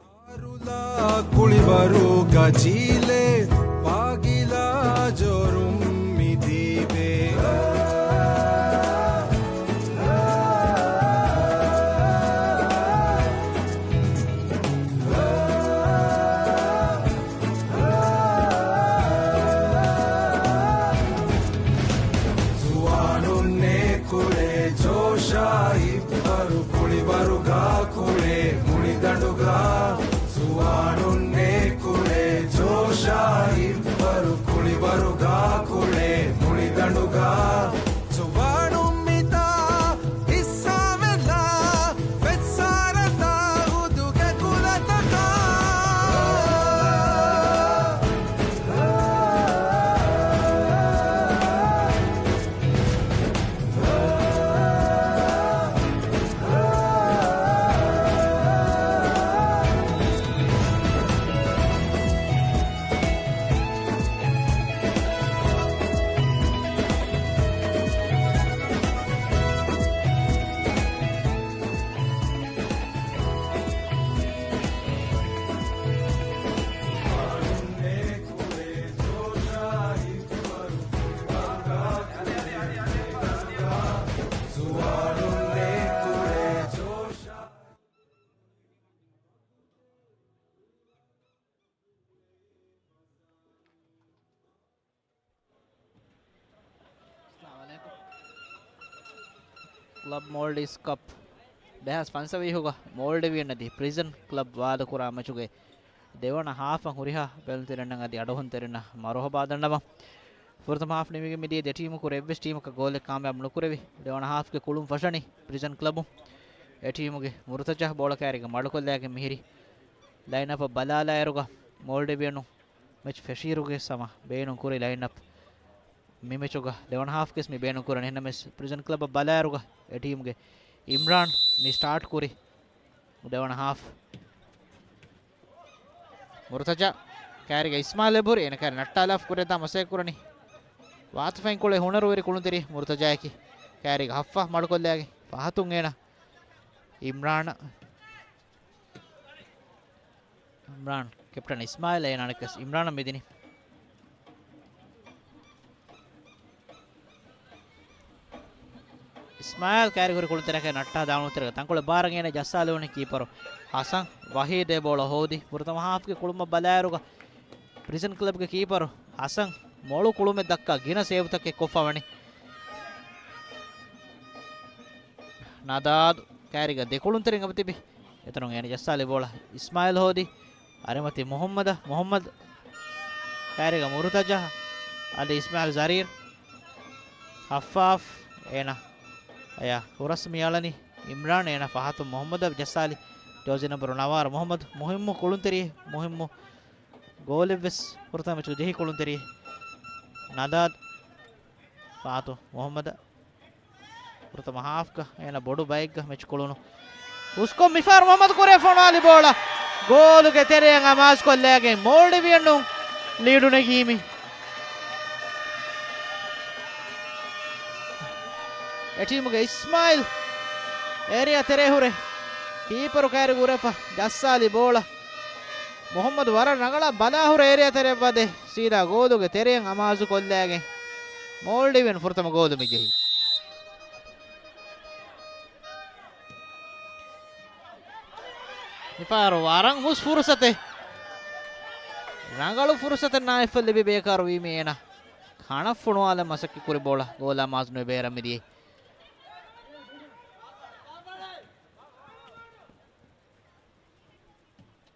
އާރުލާ ކުޅިވަރުގަ ޖީލެއް ވާގިލާ ޖޯރުން މިދީބޭ. އިއްވަރު ކުޅިވަރުގާ ކުޅޭ މުޅިދަނޑުގާ، ޒުވާނުންނޭ ކުޅޭ ޖޯޝާ. އިއްވަރު ކުޅިވަރުގާ ކުޅޭ މުޅިދަނޑުގާ، ޒުވާނުން މިތާ ހިއްސާވެލާ، ފެއްސާރަތާ ހުދުގެ ކުލަތަކާ. ކްލަބް މޯލްޑިވްސް ކަޕް ދެހާސް ފަންސަވީހުގަ މޯލްޑިވިއަން އަދި ޕްރިޒަން ކްލަބް ވާދަކުރާ މެޗުގެ ދެވަނަ ހާފަށް ހުރިހާ ބެލުންތެރިންނަށް އަދި އަޑުހުންތެރިންނަށް މަރުހަބާ ދަންނަވަން. ފުރަތަމަ ހާފް ނިމިގެން މިދިޔަ ދެ ޓީމަކު އެއްވެސް ޓީމަކަށް ގޯލެއް ކާމިޔާބު ނުކުރެވި. ދެވަނަ ހާފްގެ ކުޅުން ފަށަނީ ޕްރިޒަން ކްލަބުން. އެ ޓީމުގެ މުރުތަޖާ ބޯޅަ ކާރިގަ މަޑުކޮށްލައިގެން މިހިރި ލައިންއަޕަށް ބަލާލާއިރުގަ މޯލްޑިވިއަނުން މެޗް ފެށިއިރުގެ ހަމަ ބޭނުން ކުރި ލައިންއަޕް. މި މެޗުގަ ދެވަނަ ހާފްގެސް މި ބޭނުން ކުރަނީ. އެހެންނަމަވެސް ޕްރިޒަން ކްލަބަށް ބަލާއިރުގަ އެ ޓީމުގެ އިމްރާން މި ސްޓާޓް ކުރި ދެވަނަ ހާފް. މުރުތަޖާ ކާރިގަ އިސްމާއިލް އެބަހުރި އޭނަ ކާރި ނައްޓާލާފަ ކުރިއަށް ދާން މަސައްކަތް ކުރަނީ. ވާތުފައިން ކުޅޭ ހުނަރުވެރި ކުޅުންތެރި މުރުތަޖާއަކީ. ކާރިގަ ހައްފާފަ މަޑުކޮށްލައިގެން ފަހަތުން އޭނަ އިމްރާން އިމްރާން، ކެޕްޓަން އިސްމާއިލް އޭނާ ނަކަސް އިމްރާނަށް މިދިނީ. އިސްމާއިލް ކާރި ހުރި ކުޅުންތެރިއަކަށް ނައްޓާ ދާނުތެރޭގަ ތަންކޮޅެއް ބާރަށް އޭނަ ޖައްސާލެވުނީ ކީޕަރު ހަސަން ވަހީދޭ ބޯޅަ ހޯދި. ފުރަތަމަ ހާފްގެ ކުޅުމަށް ބަލާއިރުގަ ޕްރިޒަން ކްލަބްގެ ކީޕަރު ހަސަން މޮޅު ކުޅުމެއް ދައްކާ ގިނަ ސޭވްތަކެއް ކޮށްފަވަނީ. ނަދާދު ކާރިގަ ދެ ކުޅުންތެރިން އެބަތިބި. އެތަނުން އޭނަ ޖައްސާލި ބޯޅަ އިސްމާއިލް ހޯދި. އަރިމަތި މުހައްމަދަށް، މުހައްމަދު ކާރިގަ މުރުތަޖާ އަދި އިސްމާއިލް ޒަރީރް. ހައްފާފް އޭނަ އަޔާ ހުރަސް މިއަޅަނީ އިމްރާން އޭނަ ފަހަތުން މުހައްމަދަށް ޖައްސާލި. ޖާޒީ ނަންބަރު ނަވާރަ މުހައްމަދު މުހިއްމު ކުޅުންތެރި، މުހިއްމު ގޯލެއްވެސް ފުރަތަމަ މެޗުގެ ޖެހި ކުޅުންތެރި. ނަދާދު ފަހަތުން މުހައްމަދަށް ފުރަތަމަ ހާފްގަ އޭނަ ބޮޑު ބައެއްގަ މެޗް ކުޅުނު. ހުސްކޮށް މިފަހަރު މުހައްމަދު ކުރިއަށް ފޮނުވާލި ބޯޅަ ގޯލުގެ ތެރެއަށް އަމާޒުކޮށްލައިގެން މޯލްޑިވިއަނުން ލީޑު ނެގީމި. އެ ޓީމުގެ އިސްމާއިލް އޭރިއާ ތެރޭ ހުރެ ކީޕަރު ކައިރި ގުރެފަ ޖައްސާލި ބޯޅަ. މުހައްމަދު ވަރަށް ރަނގަޅަށް ބަލާހުރެ އޭރިއާ ތެރެއަށް ވަދެ ސީދާ ގޯލުގެ ތެރެއަށް އަމާޒުކޮށްލައިގެން މޯލްޑިވިއަން ފުރަތަމަ ގޯލު މި ޖެހި. މިފަހަރު ވަރަށް ހުސް ފުރުސަތެއް. ރަނގަޅު ފުރުސަތެއް ނާއިފަށް ލިބި ބޭކާރު ވީމީ އޭނަ. ކަނަށް ފޮނުވާލަން މަސައްކަތް ކުރި ބޯޅަ ގޯލާ މާޒް ނުވެ ބޭރަށް މިދިޔައީ.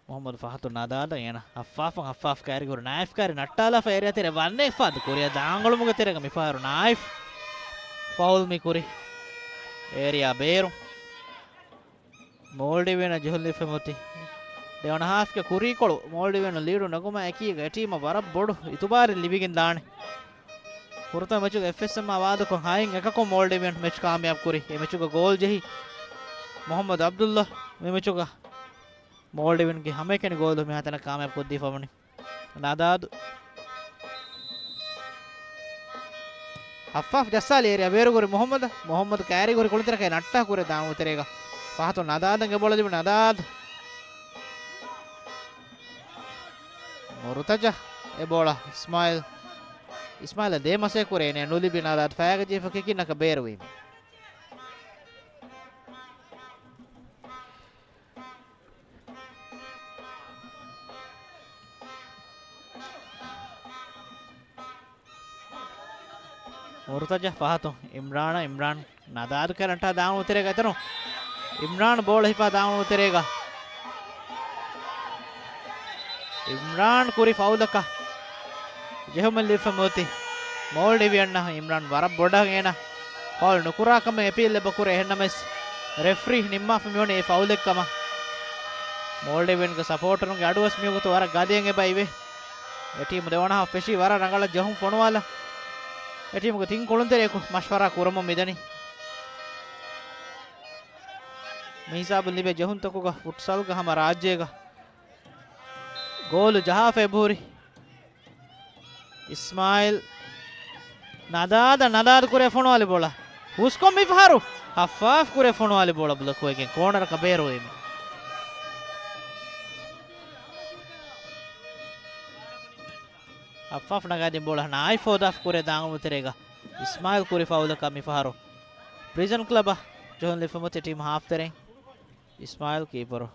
މުހައްމަދު ފަހަތު ނަދާލަ އޭނަ ހައްފާފަށް ހައްފާފް ކައިރި ހުރި ނާއިފް ކައިރި ނައްޓާލާފަ އޭރިއާ ތެރެ ވަންނެ ފާދު ކުރިއަށް ދާނގޮޅުމުގެ ތެރޭގަ މިފަހަރު ނާއިފް ފައުލް މި ކުރި އޭރިއާ ބޭރު. މޯލްޑިވިއަން ޖެހުން ލިބިފައި އޮތީ. ދެވަނަ ހާފްގެ ކުރީކޮޅު މޯލްޑިވިއަން ލީޑު ނެގުމާ އެކީގަ އެ ޓީމަށް ވަރަށް ބޮޑު އިތުބާރެއް ލިބިގެން ދާނެ. ފުރަތަމަ މެޗުގަ އެފްއެސްއެމްއާ ވާދަކޮށް ހައެއް އެކަކުން މޯލްޑިވިއަން މެޗް ކާމިޔާބު ކުރި. އެ މެޗުގަ ގޯލް ޖެހި މުހައްމަދު އަބްދުއްލާ މި މެޗުގަ މޯލްޑިވިއަންގެ ހަމައެކަނި ގޯލު މިހާތަނަށް ކާމިޔާބު ކޮށްދީފަވަނީ. ނަދާދު. ހައްފާފް ޖައްސާލި އޭރިއާ ބޭރުކުރި މުހައްމަދަށް. މުހައްމަދު ކައިރިކުރި ކުޅުންތެރިއަކަށް ނައްޓާ ކުރި ދާން ތެރޭގަ. ފަހަތު ނަދާދަށް އެ ބޯޅަ ލިބި ނަދާދު. މުރުތަޖާ އެ ބޯޅަ އިސްމާއިލް. އިސްމާއިލަށް ދޭ މަސައްކަތް ކުރޭ އޭނަ ނުލިބި ނަދާދު ފަޔާގަ ޖެހިފަ ކިކިންނަކަށް ބޭރުވީމެ. މުރުތަޖާ ފަހަތު އިމްރާނަށް، އިމްރާން ނަދާދު ކަރަންޓާ ދާން ތެރޭގަ އެތަނު އިމްރާން ބޯޅަ ހިފާ ދާން ތެރޭގަ. އިމްރާން ކުރި ފައުލަކަށް ޖެހުމެއް ލިބިފަ މިއޮތީ މޯލްޑިވިއަންނަށް. އިމްރާން ވަރަށް ބޮޑަށް އޭނަ ފައުލް ނުކުރާ ކަމެއް އެޕީލް ލެއްބަ ކުރޭ. އެހެންނަމަވެސް ރެފްރީ ނިންމާފަ މިވަނީ އެ ފައުލެއް ކަމަށް. މޯލްޑިވިއަންގެ ސަޕޯޓަރުންގެ އަޑުވެސް މިވަގުތު ވަރަށް ގަދައިން އެބަ އިވޭ. އެ ޓީމު ދެވަނަ ހާފް ފެށީ ވަރަށް ރަނގަޅަށް ޖެހުން ފޮނުވާލަ. އެ ޓީމުގެ ތިން ކުޅުންތެރިޔަކު މަޝްވަރާ ކުރަމުން މިދަނީ. މިހިސާބުން ލިބޭ ޖެހުންތަކުގަ ފުޓްސަލްގަ ހަމަ ރާއްޖޭގަ ގޯލު ޖަހާފަ އެބަހުރި. އިސްމާއިލް ނަދާދަށް، ނަދާދު ކުރިއަށް ފޮނުވާލި ބޯޅަ ހުސްކޮށް މިފަހަރު ހައްފާފް ކުރިއަށް ފޮނުވާލި ބޯޅަ ބްލޮކް ވެގެން ކޯނަރަކަށް ބޭރުވީމެ. ހައްފާފް ނަގާދިން ބޯޅަ ނާއިފް ހޯދާފަ ކުރިއަށް ދާން އުޅުނު ތެރޭގަ އިސްމާއިލް ކުރި ފައުލަކަށް މިފަހަރު ޕްރިޒަން ކްލަބަށް ޖެހުން ލިބިފަ މިއޮތީ ޓީމް ހާފް ތެރެއިން. އިސްމާއިލް ކީޕަރު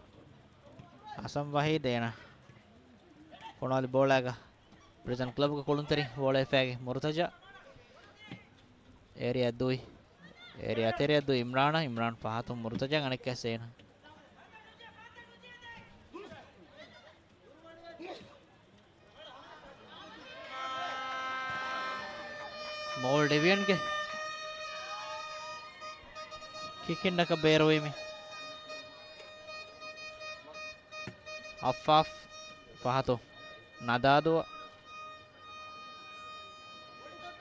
ހަސަން ވަހީދު އޭނަ ފޮނުވާލި ބޯޅައިގަ ޕްރިޒަން ކްލަބުގެ ކުޅުންތެރި ބޯޅަ ހިފާގެ މުރުތަޖާ. އޭރިއާ ދުއި، އޭރިއާ ތެރެއަށް ދުއި އިމްރާނާ. އިމްރާން ފަހަތުން މުރުތަޖާ އަނެއްކާސް އޭނަ. މޯލްޑިވިއަންގެ ކިކިންނަކަށް ބޭރުވީމި. އައްފާފް ފަހަތު ނަދާދު،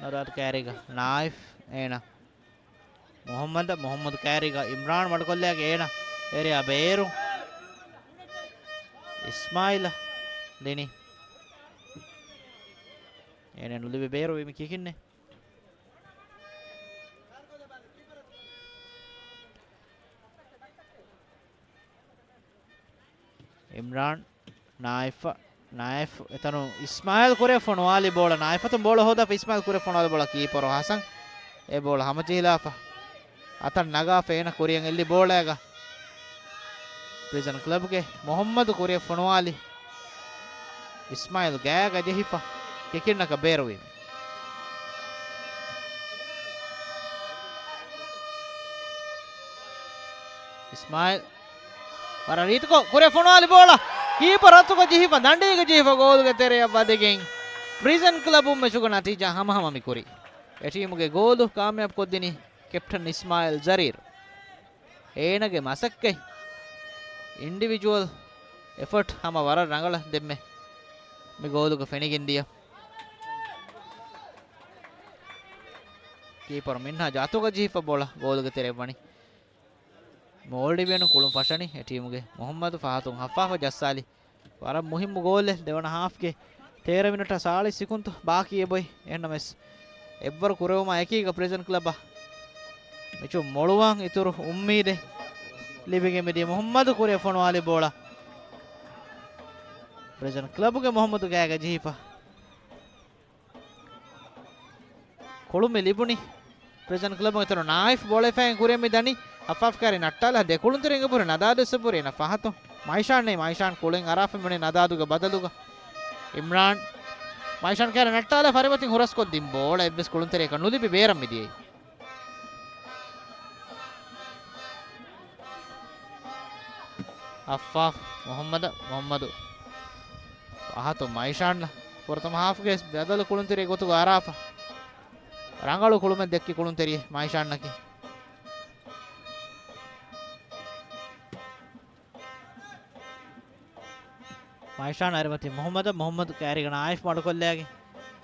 ނަދާދު ކާރީގަ ނާއިފް އޭނަ. މުހައްމަދަށް، މުހައްމަދު ކާރީގަ އިމްރާން މަޑުކޮށްލާގެ އޭނަ އޭރިއާ ބޭރު. އިސްމާއިލަށް ދިނީ. އޭނަ ނުލިބި ބޭރު ވީމި ކިކިންނެއް. އިމްރާން، ނާއިފް، ނާއިފް އެތަނު އިސްމާއިލް ކުރިއަށް ފޮނުވާލި ބޯޅަ، ނާއިފް އަތުން ބޯޅަ ހޯދާފަ އިސްމާއިލް ކުރިއަށް ފޮނުވާލި ބޯޅަ ކީޕަރު ހަސަން އެ ބޯޅަ ހަމަޖެހިލާފަ. އަތަށް ނަގާފަ އޭނަ ކުރިއަށް އެއްލި ބޯޅައިގަ ޕްރިޒަން ކްލަބްގެ މުހައްމަދު ކުރިއަށް ފޮނުވާލި. އިސްމާއިލް ގާގަ ޖެހިފަ ކިކިންނަކަށް ބޭރުވީމެ. އިސްމާއިލް ވަރަށް ރީތިކޮށް ކުރިއަށް ފޮނުވާލި ބޯޅަ ކީޕަރު އަތުގަ ޖެހިފަ، ދަނޑީގަ ޖެހިފަ ގޯލުގެ ތެރެއަށް ވަދެގެން ޕްރިޒަން ކްލަބުން މެޗުގެ ނަތީޖާ ހަމަހަމަ މިކުރީ. އެ ޓީމުގެ ގޯލު ކާމިޔާބު ކޮށްދިނީ ކެޕްޓަން އިސްމާއިލް ޒަރީރު. އޭނަގެ މަސައްކަތް، އިންޑިވިޖުއަލް އެފަޓް ހަމަ ވަރަށް ރަނގަޅަށް ދެންމެ މި ގޯލުގަ ފެނިގެން ދިޔަ. ކީޕަރު މިންހާޖް އަތުގަ ޖެހިފަ ބޯޅަ ގޯލުގެ ތެރެއަށް ވަނީ. މޯލްޑިވިއަނުން ކުޅުން ފަށަނީ. އެ ޓީމުގެ މުހައްމަދު ފަހަތުން ހައްފާފަށް ޖައްސާލި. ވަރަށް މުހިއްމު ގޯލެއް ދެވަނަ ހާފްގެ ތޭރަ މިނެޓާ ސާޅީސް ސިކުންތު ބާކީ އެބޮތް. އެހެންނަމަވެސް އެއްވަރު ކުރެވުމާ އެކީގަ ޕްރިޒަން ކްލަބަށް މެޗުން މޮޅުވާން އިތުރު އުއްމީދެއް ލިބިގެން މިދިޔަ. މުހައްމަދު ކުރިއަށް ފޮނުވާލި ބޯޅަ ޕްރިޒަން ކްލަބުގެ މުހައްމަދު ގާގަ ޖެހިފަ. ކުޅުމެއް ލިބުނީ ޕްރިޒަން ކްލަބުން. އެތަނު ނާއިފް ބޯޅަ ހިފާގެން ކުރިއަށް މި ދަނީ. ހައްފާފް ކާރި ނައްޓާލާ ދެ ކުޅުންތެރިން އެބަހުރި ނަދާދު އެބަހުރި އޭނަ ފަހަތު. މައިޝާން ނެތް، މައިޝާން ކުޅެން އަރާފަ މިވަނީ ނަދާދުގެ ބަދަލުގަ. އިމްރާން، މައިޝާން ކާރި ނައްޓާލާ ފަރިމަތިން ހުރަސްކޮށްދިން ބޯޅަ އެއްވެސް ކުޅުންތެރިޔަކަށް ނުލިބި ބޭރަށް މިދިޔައީ. އައްފާފް މުހައްމަދަށް، މުހައްމަދު ފަހަތު މައިޝާން ފުރަތަމަ ހާފްގެ ބަދަލު ކުޅުންތެރި ގޮތުގަ އަރާފަ. ރަނގަޅު ކުޅުމެއް ދެއްކި ކުޅުންތެރި މައިޝާންއަކީ. މައިޝާން އަރިމަތި މުހައްމަދަށް، މުހައްމަދު ކާރިގަ ނާއިފް މަޑުކޮށްލައިގެން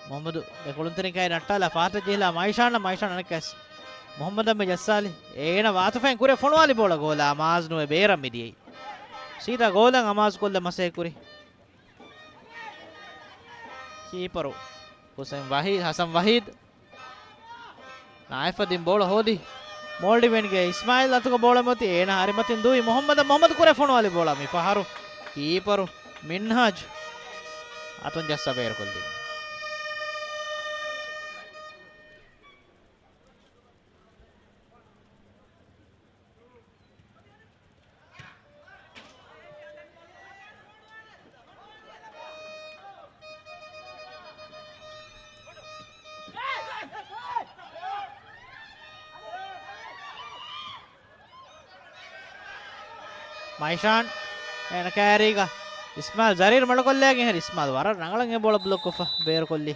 މުހައްމަދު ދެ ކުޅުންތެރިން ކާރި ނައްޓާލާ ފަހަތަށް ޖެހިލާ މައިޝާން، މައިޝާން އަނެއްކާސް މުހައްމަދަށް މި ޖައްސާލި. އޭނަ ވާތުފައިން ކުރިއަށް ފޮނުވާލި ބޯޅަ ގޯލާ މާޒް ނުވެ ބޭރަށް މިދިޔައީ. ސީދާ ގޯލަށް އަމާޒު ކޮށްލަން މަސައްކަތް ކުރި. ކީޕަރު ހުސެން ވަހީދު، ހަސަން ވަހީދު. ނާއިފަށް ދިން ބޯޅަ ހޯދި. މޯލްޑިވިއަންގެ އިސްމާއިލް އަތުގަ ބޯޅަ މިއޮތީ. އޭނަ އަރިމަތިން ދުވި މުހައްމަދަށް، މުހައްމަދު ކުރިއަށް ފޮނުވާލި ބޯޅަ މި ފަހަރު ކީޕަރު މިންހާޖް އަތުން ޖައްސާ ބޭރުކޮށްލި. މައިޝާން އޭނަ ކާރީގަ އިސްމާއިލް ޒަރީރު މަޑުކޮށްލައިގެން ހެރި އިސްމާއިލް ވަރަށް ރަނގަޅަށް އެ ބޯޅަ ބްލޮކް ކޮށްފަ ބޭރުކޮށްލީ.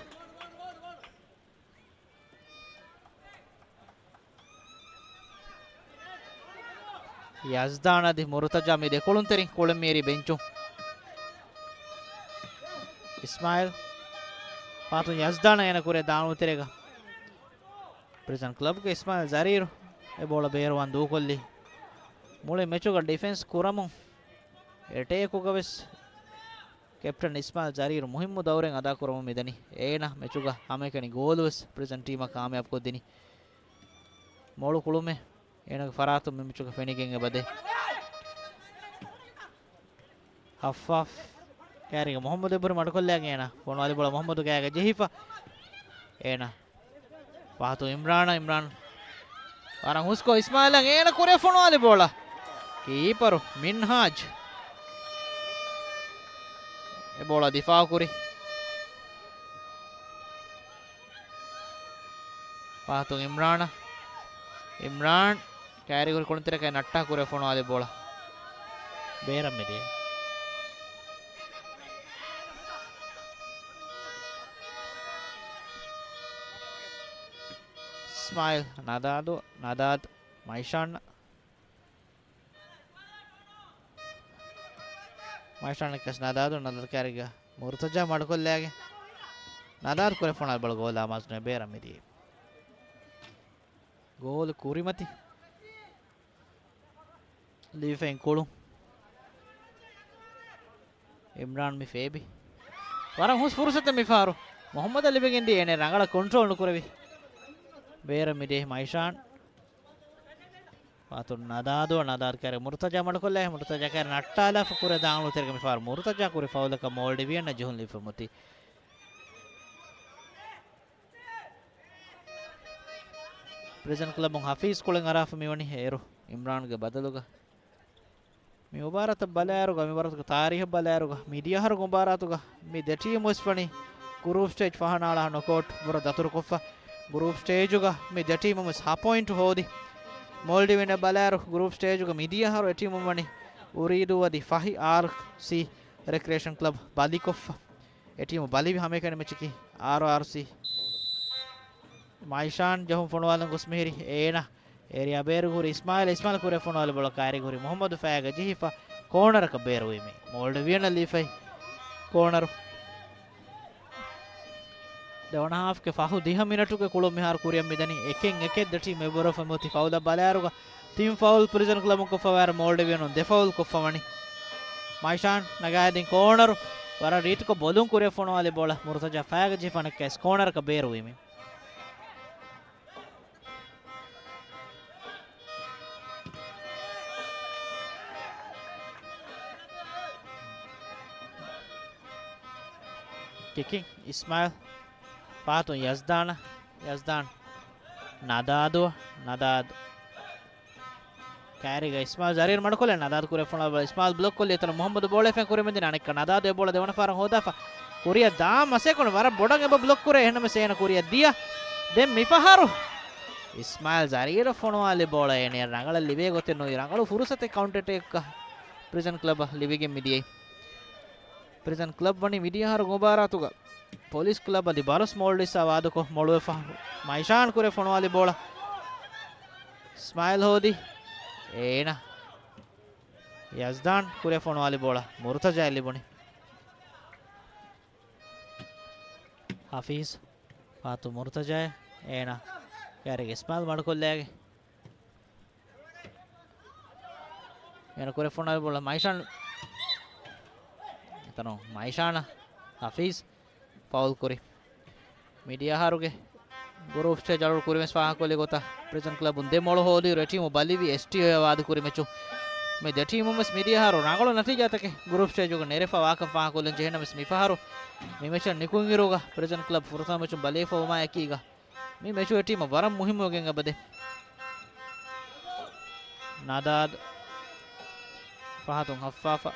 ޔަޒްދާން އަދި މުރުތަޒާ މި ދެކޮޅުންތެރިން ކުޅެން މިއެރީ ބެންޗުން. އިސްމާއިލް ފާތުން ޔަޒްދާނަށް އޭނަ ކުރޭ ދާނުތެރޭގަ. ޕްރިޒަން ކްލަބްގެ އިސްމާއިލް ޒަރީރު އެ ބޯޅަ ބޭރުވާން ދޫކޮށްލީ. މުޅި މެޗުގަ ޑިފެންސް ކުރަމުން އެޓޭކުގަ ވެސް ކެޕްޓަން އިސްމާއިލް ޒަރީރު މުހިއްމު ދައުރެއް އަދާކުރަމުން މިދަނީ. އޭނަ މެޗުގަ ހަމައެކަނި ގޯލު ވެސް ޕްރިޒަން ޓީމަށް ކާމިޔާބުކޮށްދިނީ. މޮޅު ކުޅުމެއް އޭނަގެ ފަރާތުން މި މެޗުގަ ފެނިގެން އެބަދޭ. ހައްފާފް ކާރީގަ މުހައްމަދު އެބުރި މަޑުކޮށްލައިގެން އޭނަ ފޮނުވާލި ބޯޅަ މުހައްމަދު ގާގަ ޖެހިފަ. އޭނަ ފާތު އިމްރާނަށް، އިމްރާން ވަރަށް ހުސްކޮށް އިސްމާއިލަށް އޭނަ ކުރެ ފޮނުވާލި ބޯޅަ. ކީޕަރު މިންހާޖް އެ ބޯޅަ ދިފާއުކުރި. ފާތު އިމްރާނަށް، އިމްރާން ކާރީގަ ކުޅުންތެރިއަކަށް ނައްޓާ ކުރެ ފޮނުވާލި ބޯޅަ ބޭރަށް މިދިޔަ. އިސްމާއިލް ނަދާދު، ނަދާދު މައިޝާން. މައިޝާން ކަސް ނަދާދު، ނަދާދު ކާރީގަ މުރުތަޒާ މަޑުކޮށްލައިގެން. ނަދާދު ކުރެ ފޮނުވާލި ބޯޅަ ގޯލާ މާޒުނެ ބޭރަށް މިދިޔަ. ގޯލު ކުރިމަތި ލިބިފައި ކުޅުން. އިމްރާން މި ފޭބި. ވަރަށް ހުސް ފުރުސަތެއް މިފަހަރު. މުހައްމަދަށް ލިބިގެންދިޔަ އޭނަ ރަނގަޅަށް ކޮންޓްރޯލް ނުކުރެވި. ބޭރަށް މިދިޔަ މައިޝާން. ފާތު ނަދާދު، ނަދާދު ކާރީ މުރުތަޒާ މަޑުކޮށްލާ، މުރުތަޒާ ކާރީ ނައްޓާލާފަ ކުރެ ދާން އުޅުތެރިގަ މިފަހަރު މުރުތަޒާ ކުރި ފައުލަކަށް މޯލްޑިވިއަންނަށް ޖެހުން ލިބިފަ މުތި. ޕްރިޒަން ކްލަބުން ހަފީޒް ކުޅެން އަރާފަ މިވަނީ އޭރު އިމްރާންގެ ބަދަލުގަ. މި މުބާރާތަށް ބަލާއިރުގަ، މި ވަރަށް ތާރީހަށް ބަލާއިރުގަ، މިދިޔަ އަހަރު މުބާރާތުގަ މި ދެ ޓީމު ވެސް ވަނީ ގްރޫޕް ސްޓޭޖް ފަހަނައަޅާ ނޮކްއައުޓް ބުރަ ދަތުރުކޮށްފަ. ގްރޫޕް ސްޓޭޖުގަ މި ދެ ޓީމު ވެސް ހަ ޕޮއިންޓް ހޯދި. މޯލްޑިވިއަން ބަލާއިރު ގްރޫޕް ސްޓޭޖުގަ މިދިޔަ އަހަރު އެ ޓީމު ވަނީ އުރީދޫ އަދި ފަހި އާރްސީ ރެކްރިއޭޝަން ކްލަބް ބަލިކޮށްފަ. އެ ޓީމު ބަލިވި ހަމައެކަނި މެޗަކީ އާރްއާރްސީ. މައިޝާން ޖެހުން ފޮނުވާލަން ގޮސް މިހިރީ އޭނަ އޭރިއާ ބޭރު ހުރި އިސްމާއިލް، އިސްމާއިލް ކުރެ ފޮނުވާލި ބޯޅަ ކާރީގަ ހުރި މުހައްމަދު ފަޔާގަ ޖެހިފަ ކޯނަރަކަށް ބޭރުވީމީ. މޯލްޑިވިއަން ލީފައި ކޯނަރު. ދެވަނަ ހާފްގެ ފަހު ދިހަ މިނެޓުގެ ކުޅުން މިހާރު ކުރިއަށް މިދަނީ އެކެއް އެކެއް ދެ ޓީމް އެބަރަށް މިއޮތީ ފައުލަށް ބަލާއިރުގަ ތިން ފައުލް ޕްރިޒަން ކްލަބުން ކޮށްފަވާއިރު މޯލްޑިވިއަނުން ދެ ފައުލް ކޮށްފަވަނީ. މައިޝާން ނަގާދިން ކޯނަރު ވަރަށް ރީތިކޮށް ބޮލުން ކުރިއަށް ފޮނުވާލި ބޯޅަ މުރުތަޒާ ފަޔާގަ ޖެހިފަ ނައްކާ ކޯނަރަކަށް ބޭރުވީމީ. ކިކިން އިސްމާއިލް ފާތުން ޔަޒްދާނަށް، ޔަޒްދާން ނަދާދު، ނަދާދު ކާރީގަ އިސްމާއިލް ޒަރީރު މަޑުކޮށްލައި ނަދާދު ކުރެ ފޮނުވާ ބޯޅަ އިސްމާއިލް ބްލޮކް ކޮށްލި އެތަނަށް މުހައްމަދު ބޯޅަ ފެން ކުރިމެދި ނަނެއްކަ ނަދާދު އެ ބޯޅަ ދެވަނަ ފަހަރަށް ހޯދާފަ ކުރިއަށް ދާ މަސޭކޮން ވަރަށް ބޮޑަށް އެބަ ބްލޮކް ކުރޭ އެހެންނަމަސް އޭނަ ކުރިއަށް ދިޔަ. ދެން މިފަހަރު އިސްމާއިލް ޒަރީރަށް ފޮނުވާލި ބޯޅަ އޭނަ ރަނގަޅަށް ލިބޭ ގޮތެއް ނުވި ރަނގަޅު ފުރުސަތެއް ކައުންޓަރ އެޓޭކްގަ ޕްރިޒަން ކްލަބަށް ލިބިގެން މިދިޔައީ. ޕްރިޒަން ކްލަބް ވަނީ މިދިޔަ އަހަރު މުބާރާތުގަ ޕޮލިސް ކްލަބް އަދި ބަރޮސް މޯލްޑިވްސްއާ ވާދަކޮށް މޮޅުވެފަ މައިޝާން ކުރެ ފޮނުވާލި ބޯޅަ އިސްމާއިލް ހޯދި އޭނަ ޔަޒްދާން ކުރެ ފޮނުވާލި ބޯޅަ މުރުތަޒާއަށް ލިބުނީ. ހަފީޒް ފާތު މުރުތަޒާއަށް އޭނަ ކާރީގަ އިސްމާއިލް މަޑުކޮށްލައިގެން އޭނަ ކުރެ ފޮނުވާލި ބޯޅަ މައިޝާން. އެތަނު މައިޝާނަށް ހަފީޒް ފައުލް ކުރި. މިދިޔަ އަހަރުގެ ގްރޫޕް ސްޓޭޖް އަޅުގަނޑު ކުރިންވެސް ފާހަގަކޮށްލި ގޮތަށް ޕްރިޒަން ކްލަބުން ދެ މޮޅު ހޯދިއިރު އެ ޓީމު ބަލިވި އެސްޓީއޯއާ ވާދަ ކުރި މެޗު. މި ދެ ޓީމުންވެސް މިދިޔަ އަހަރު ރަނގަޅު ނަތީޖާތަކެއް ގްރޫޕް ސްޓޭޖުގަ ނެރެފަ ވާކަން ފާހަގަކޮށްލަން ޖެހޭނަމަވެސް މިފަހަރު މި މެޗަށް ނިކުތް އިރުގަ ޕްރިޒަން ކްލަބް ފުރަތަމަ މެޗުން ބަލިވެފަ ވުމާއެކީގަ މި މެޗު އެ ޓީމަށް ވަރަށް މުހިއްމު ގެން އެބަދޭ. ނަދާދު ފަހަތުން ހައްފާފަ.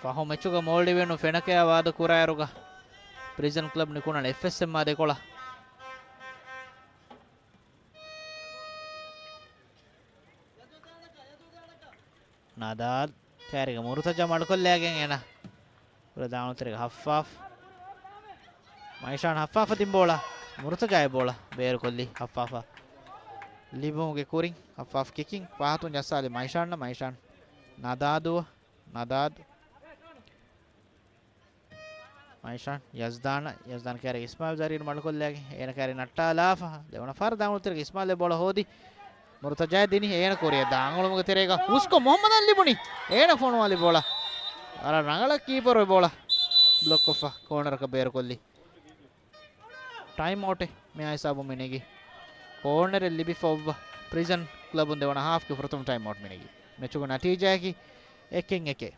ފަހު މެޗުގަ މޯލްޑިވިއަނުން ފެނަކަޔާ ވާދަ ކުރާއިރުގަ ޕްރިޒަން ކްލަބް ނިކުންނަން އެފްއެސްއެމްއާ ދެކޮޅަށް. ނަދާދު ކާރީގަ މުރުތަޒާ މަޑުކޮށްލައިގެން އޭނަ ކުރެ ދާން ތެރޭގަ ހައްފާފް. މައިޝާން ހައްފާފަށް ދިން ބޯޅަ. މުރުތަޒާގެ ބޯޅަ ބޭރުކޮށްލީ ހައްފާފަށް ލިބުމުގެ ކުރިން. ހައްފާފް ކިކިން ފަހަތުން ޖައްސާލި މައިޝާން. މައިޝާން ނަދާދު. ނަދާދު. މައިޝާން ޔަޒްދާނަށް، ޔަޒްދާން ކާރި އިސްމާއިލް ޒަރީން މަޑުކޮށްލައިގެން އޭނަ ކާރި ނައްޓާލާފަ. ދެވަނަ ފަހަރަށް ދާން ތެރޭގަ އިސްމާއިލް ބޯޅަ ހޯދި. މުރުތަޒާ ދިނީ އޭނަ ކުރިއަށް ދާން އުޅުމުގެ ތެރޭގަ ހުސްކޮށް މުހައްމަދަށް ލިބުނީ. އޭނަ ފޮނުވާލި ބޯޅަ. އަރަ ރަނގަޅަށް ކީޕަރު އެ ބޯޅަ ބްލޮކް ކޮށްފަ ކޯނަރަކަށް ބޭރުކޮށްލީ. ޓައިމް އައުޓެއް މިއާ ހިސާބުން މި ނެގި. ކޯނަރެއް ލިބިފަ އޮއްވަ ޕްރިޒަން ކްލަބުން ދެވަނަ ހާފްގެ ފުރަތަމަ ޓައިމް އައުޓް މި ނެގި. މެޗުގެ ނަތީޖާއަކީ އެކެއް އެކެއް.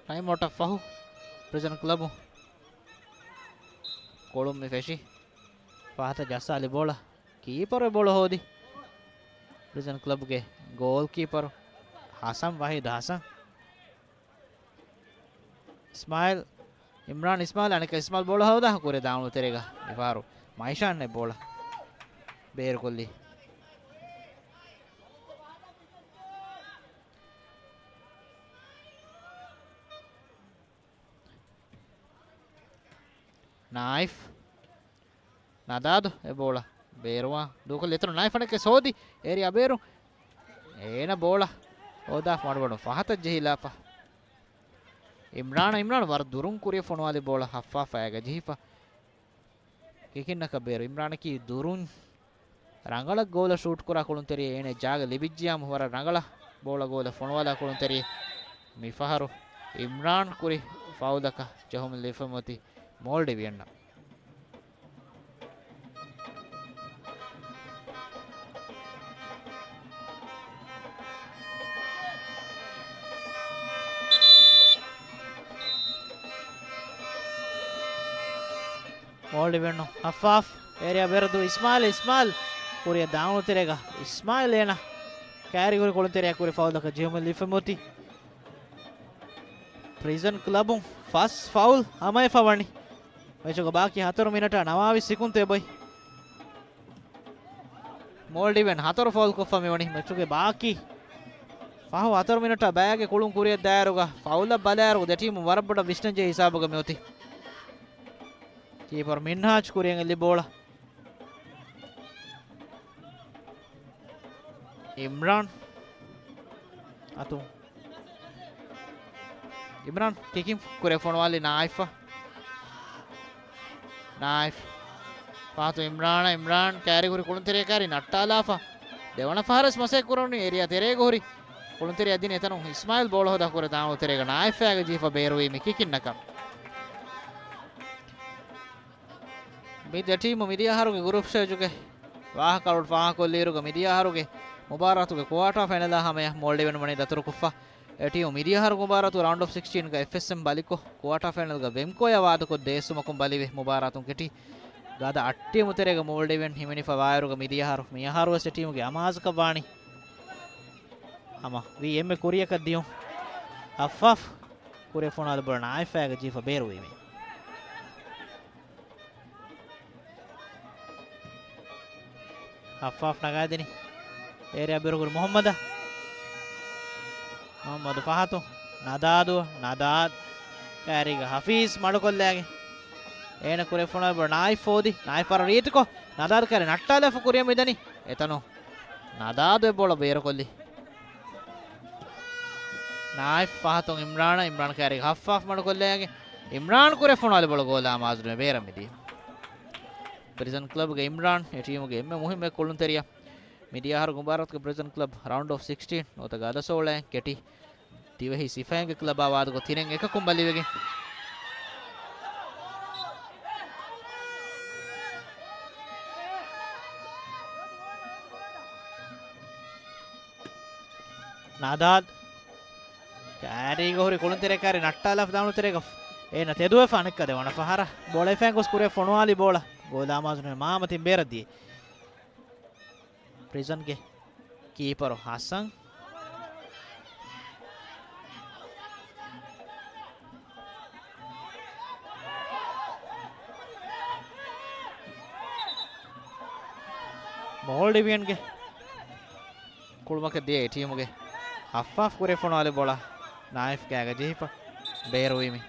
ޓައިމް އައުޓަށް ފަހު، ޕްރިޒަން ކްލަބު ކޮޅުން މި ފެށި. ފަހަތަށް ޖައްސާލި ބޯޅަ. ކީޕަރު އެ ބޯޅަ ހޯދި. ޕްރިޒަން ކްލަބުގެ ގޯލް ކީޕަރު ހަސަން، ވަހީދު ހަސަން. އިސްމާއިލް، އިމްރާން އިސްމާއިލް، އަނެއްކާ އިސްމާއިލް ބޯޅަ ހޯދާ ކުރިއަށް ދާން ތެރޭގަ މިފަހަރު މައިޝާން އެ ބޯޅަ ބޭރުކޮށްލީ. ނާއިފް. ނަދާދު އެ ބޯޅަ ބޭރުވާ ދޫކޮށްލި އެތަނު ނާއިފް އަނެއްކާ ސޯދި އޭރިއާ ބޭރު. އޭނަ ބޯޅަ ހޯދާ މަޑުމަޑުން ފަހަތަށް ޖެހިލާފަ. އިމްރާން، އިމްރާން ވަރަށް ދުރުން ކުރިއަށް ފޮނުވާލި ބޯޅަ ހައްފާފައިގަ ޖެހިފަ. ކިކިންނަކަށް ބޭރު. އިމްރާނަކީ ދުރުން ރަނގަޅަށް ގޯލަށް ޝޫޓް ކުރާ ކުޅުންތެރިއެއް. އޭނަ ޖާގަ ލިބިއްޖިޔާމު ވަރަށް ރަނގަޅަށް ބޯޅަ ގޯލަށް ފޮނުވާލާ ކުޅުންތެރިއެއް. މިފަހަރު އިމްރާން ކުރި ފައުލަކަށް ޖެހުމުން ލިބިފައި އޮތީ މޯލްޑިވިއަންނަށް. މޯލްޑިވިއަން ހައްފާފް އޭރިއާ ބޭރު ދޫ އިސްމާއިލް، އިސްމާއިލް ކުރިއަށް ދާން އުޅުނު ތެރޭގަ އިސްމާއިލް އޭނަ ކާރި ކުރި ކުޅުންތެރިއަށް ކުރި ފައުލަކަށް ޖެހުމުން ލިބިފައި އޮތީ. ޕްރިޒަން ކްލަބުން ފަސް ފައުލް ހަމަވެފަ ވަނީ. މެޗުގެ ބާކީ ހަތަރު މިނެޓާ ނަވާވީސް ސެކުންތު އެބައޮތް. މޯލްޑިވިއަން ހަތަރު ފައުލް ކޮށްފަ މިވަނީ. މެޗުގެ ބާކީ ފަހު ހަތަރު މިނެޓާ ބައިގެ ކުޅުން ކުރިއަށް ދާއިރުގަ ފައުލަށް ބަލާއިރު ދެ ޓީމު ވަރަށް ބޮޑަށް ވިސްނަންޖެހޭ ހިސާބުގަ މިއޮތީ. ކީޕަރު މިންހާޖް ކުރިއަށް އެއްލި ބޯޅަ. އިމްރާން. އަތު. އިމްރާން ކިކިން ކުރެ ފޮނުވާލި ނާއިފް. ނާއިފް. ފާތު އިމްރާން، އިމްރާން ކާރި ކުރި ކުޅުންތެރިއަށް ކާރި ނައްޓާލާފަ. ދެވަނަ ފަހަރަސް މަސައްކަތް ކުރަނީ އޭރިއާ ތެރޭގަ ހުރި. ކުޅުންތެރިއަށް ދިނީ އެތަނުން އިސްމާއިލް ބޯޅަ ހޯދާ ކުރެ ދާން އުޅުނު ތެރޭގަ ނާއިފް އާގެ ޖީފަ ބޭރުވީ މި ކިކިންނަކަށް. މި ދެ ޓީމު މިދިޔަ އަހަރުގެ ގްރޫޕް ސްޓޭޖުގެ ވާހަކަ އަޅުގަނޑު ފާހަގަކޮށްލިއިރުގަ މިދިޔަ އަހަރުގެ މުބާރާތުގެ ކުއާޓާ ފައިނަލާ ހަމަޔަށް މޯލްޑިވިއަން ވަނީ ދަތުރުކޮށްފަ. އެ ޓީމު މިދިޔަ އަހަރު މުބާރާތު ރައުންޑް އޮފް ސިކްސްޓީންގަ އެފްއެސްއެމް ބަލިކޮށް، ކުއާޓާ ފައިނަލްގަ ވެމްކޯޔާ ވާދަކޮށް ދޭއްސުމަކުން ބަލިވެ، މުބާރާތުން ކެޓި ގަދަ އަށް ޓީމު ތެރޭގަ މޯލްޑިވިއަން ހިމެނިފަ ވާއިރުގަ މިދިޔަ އަހަރު، މި އަހަރުވެސް އެ ޓީމުގެ އަމާޒަކަށް ވާނީ ހަމަ ވީ އެންމެ ކުރިއަކަށް ދިޔުން. ހައްފާފް ކުރިއަށް ފޮނުވާލި ބޯޅަ ނާއިފް އާގެ ޖީފަ ބޭރުވީމީ. ހައްފާފް ނަގާދިނީ އޭރިއާ ބޭރު ކުރި މުހައްމަދަށް. މުހައްމަދު ފަހަތު. ނަދާދު، ނަދާދު ކާރީގަ ހަފީޒް މަޑުކޮށްލައިގެން. އޭނަ ކުރެ ފޮނުވާލި ބޯޅަ ނާއިފް ހޯދި، ނާއިފް ވަރަށް ރީތިކޮށް، ނަދާދު ކާރި ނައްޓާލާފަ ކުރިއަށް މިދަނީ. އެތަނު ނަދާދު އެ ބޯޅަ ބޭރުކޮށްލީ. ނާއިފް ފަހަތުން އިމްރާނަށް، އިމްރާން ކާރީގަ ހައްފާފް މަޑުކޮށްލައިގެން. އިމްރާން ކުރެ ފޮނުވާލި ބޯޅަ ގޯލާ މާޒުނު ބޭރަށް މިދިޔަ. ޕްރިޒަން ކްލަބްގެ އިމްރާން އެ ޓީމުގެ އެންމެ މުހިއްމު ކުޅުންތެރިޔާ. މިދިޔަ އަހަރު މުބާރާތުގެ ޕްރިޒަން ކްލަބް ރައުންޑް އޮފް ސިކްސްޓީން ނުވަތަ ގަދަ ސޯޅައިން ކެޓި ދިވެހި ސިފައިންގެ ކްލަބާ ވާދަކޮށް ތިނެއް އެކަކުން ބަލިވެގެން. ނަދާދު ކާރީގަ ހުރި ކުޅުންތެރި ކާރި ނައްޓާލާފަ ދާނު ތެރޭގަ އޭނަ ތެދުވެފަ އަނެއްކާ ދެވަނަ ފަހަރަށް ބޯޅަ އެފައިން ގޮސް ކުރެ ފޮނުވާލި ބޯޅަ ގޯލާ މާޒުނު މާމަތިން ބޭރަށް ދިޔަ. ޕްރިޒަންގެ ކީޕަރު ހަސަން. މޯލްޑިވިއަންގެ ކުޅުމަކަށް ދިޔަ އެ ޓީމުގެ ހައްފާފް ކުރެ ފޮނުވާލި ބޯޅަ ނާއިފް ގާގަ ޖެހިފަ ބޭރުވީމި.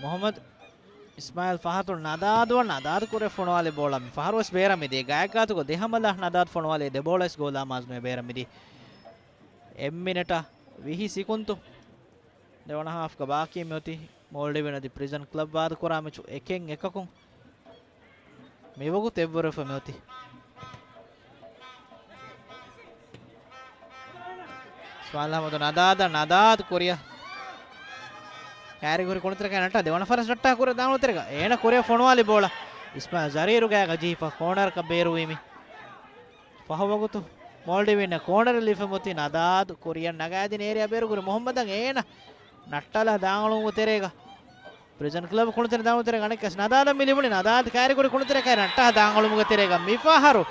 މުހައްމަދު އިސްމާއިލް ފަހަތުން ނަދާދު، ނަދާދު ކުރެ ފޮނުވާލި ބޯޅަ މި ފަހަރު ވެސް ބޭރަށް މިދިޔަ. ގާތްގާތުގަ ދެ ހަމަލާ ނަދާދު ފޮނުވާލި ދެ ބޯޅަ ވެސް ގޯލާ މާޒުނު ބޭރަށް މިދިޔަ. އެއް މިނެޓަށް ވިހި ސިކުންތު ދެވަނަ ހާފްގަ ބާކީ މިއޮތީ. މޯލްޑިވިއަން އަދި ޕްރިޒަން ކްލަބް ވާދަކުރާ މެޗު އެކެއް އެކަކުން މިވަގުތު އެއްވަރުވެފަ މިއޮތީ. ސުވާލް އަހްމަދު ނަދާދަށް، ނަދާދު ކުރިއަށް ކާރި ކުރި ކުޅުންތެރި ކާރި ނައްޓާ ދެވަނަ ފަހަރަށް ނައްޓާ ކުރި ދާނު ތެރޭގަ އޭނަ ކުރިއަށް ފޮނުވާލި ބޯޅަ އިސްމާއިލް ޒަރީރު ގާގަ ޖެހިފަ ކޯނަރަކަށް ބޭރުވީމި. ފަހު ވަގުތު މޯލްޑިވިއަން ކޯނަރެއް ލިބިފަ މިއޮތީ. ނަދާދު ކުރިއަށް ނަގާދިން އޭރިއާ ބޭރު ކުރި މުހައްމަދަށް އޭނަ ނައްޓާލާ ދާން އުޅުމުގެ ތެރޭގަ ޕްރިޒަން ކްލަބް ކުޅުންތެރި ދާނު ތެރޭގަ އަނެއްކާސް ނަދާދަށް މި ލިބުނީ. ނަދާދު ކާރި ކުރި ކުޅުންތެރި ކާރި ނައްޓާ ދާން އުޅުމުގެ ތެރޭގަ މި ފަހަރު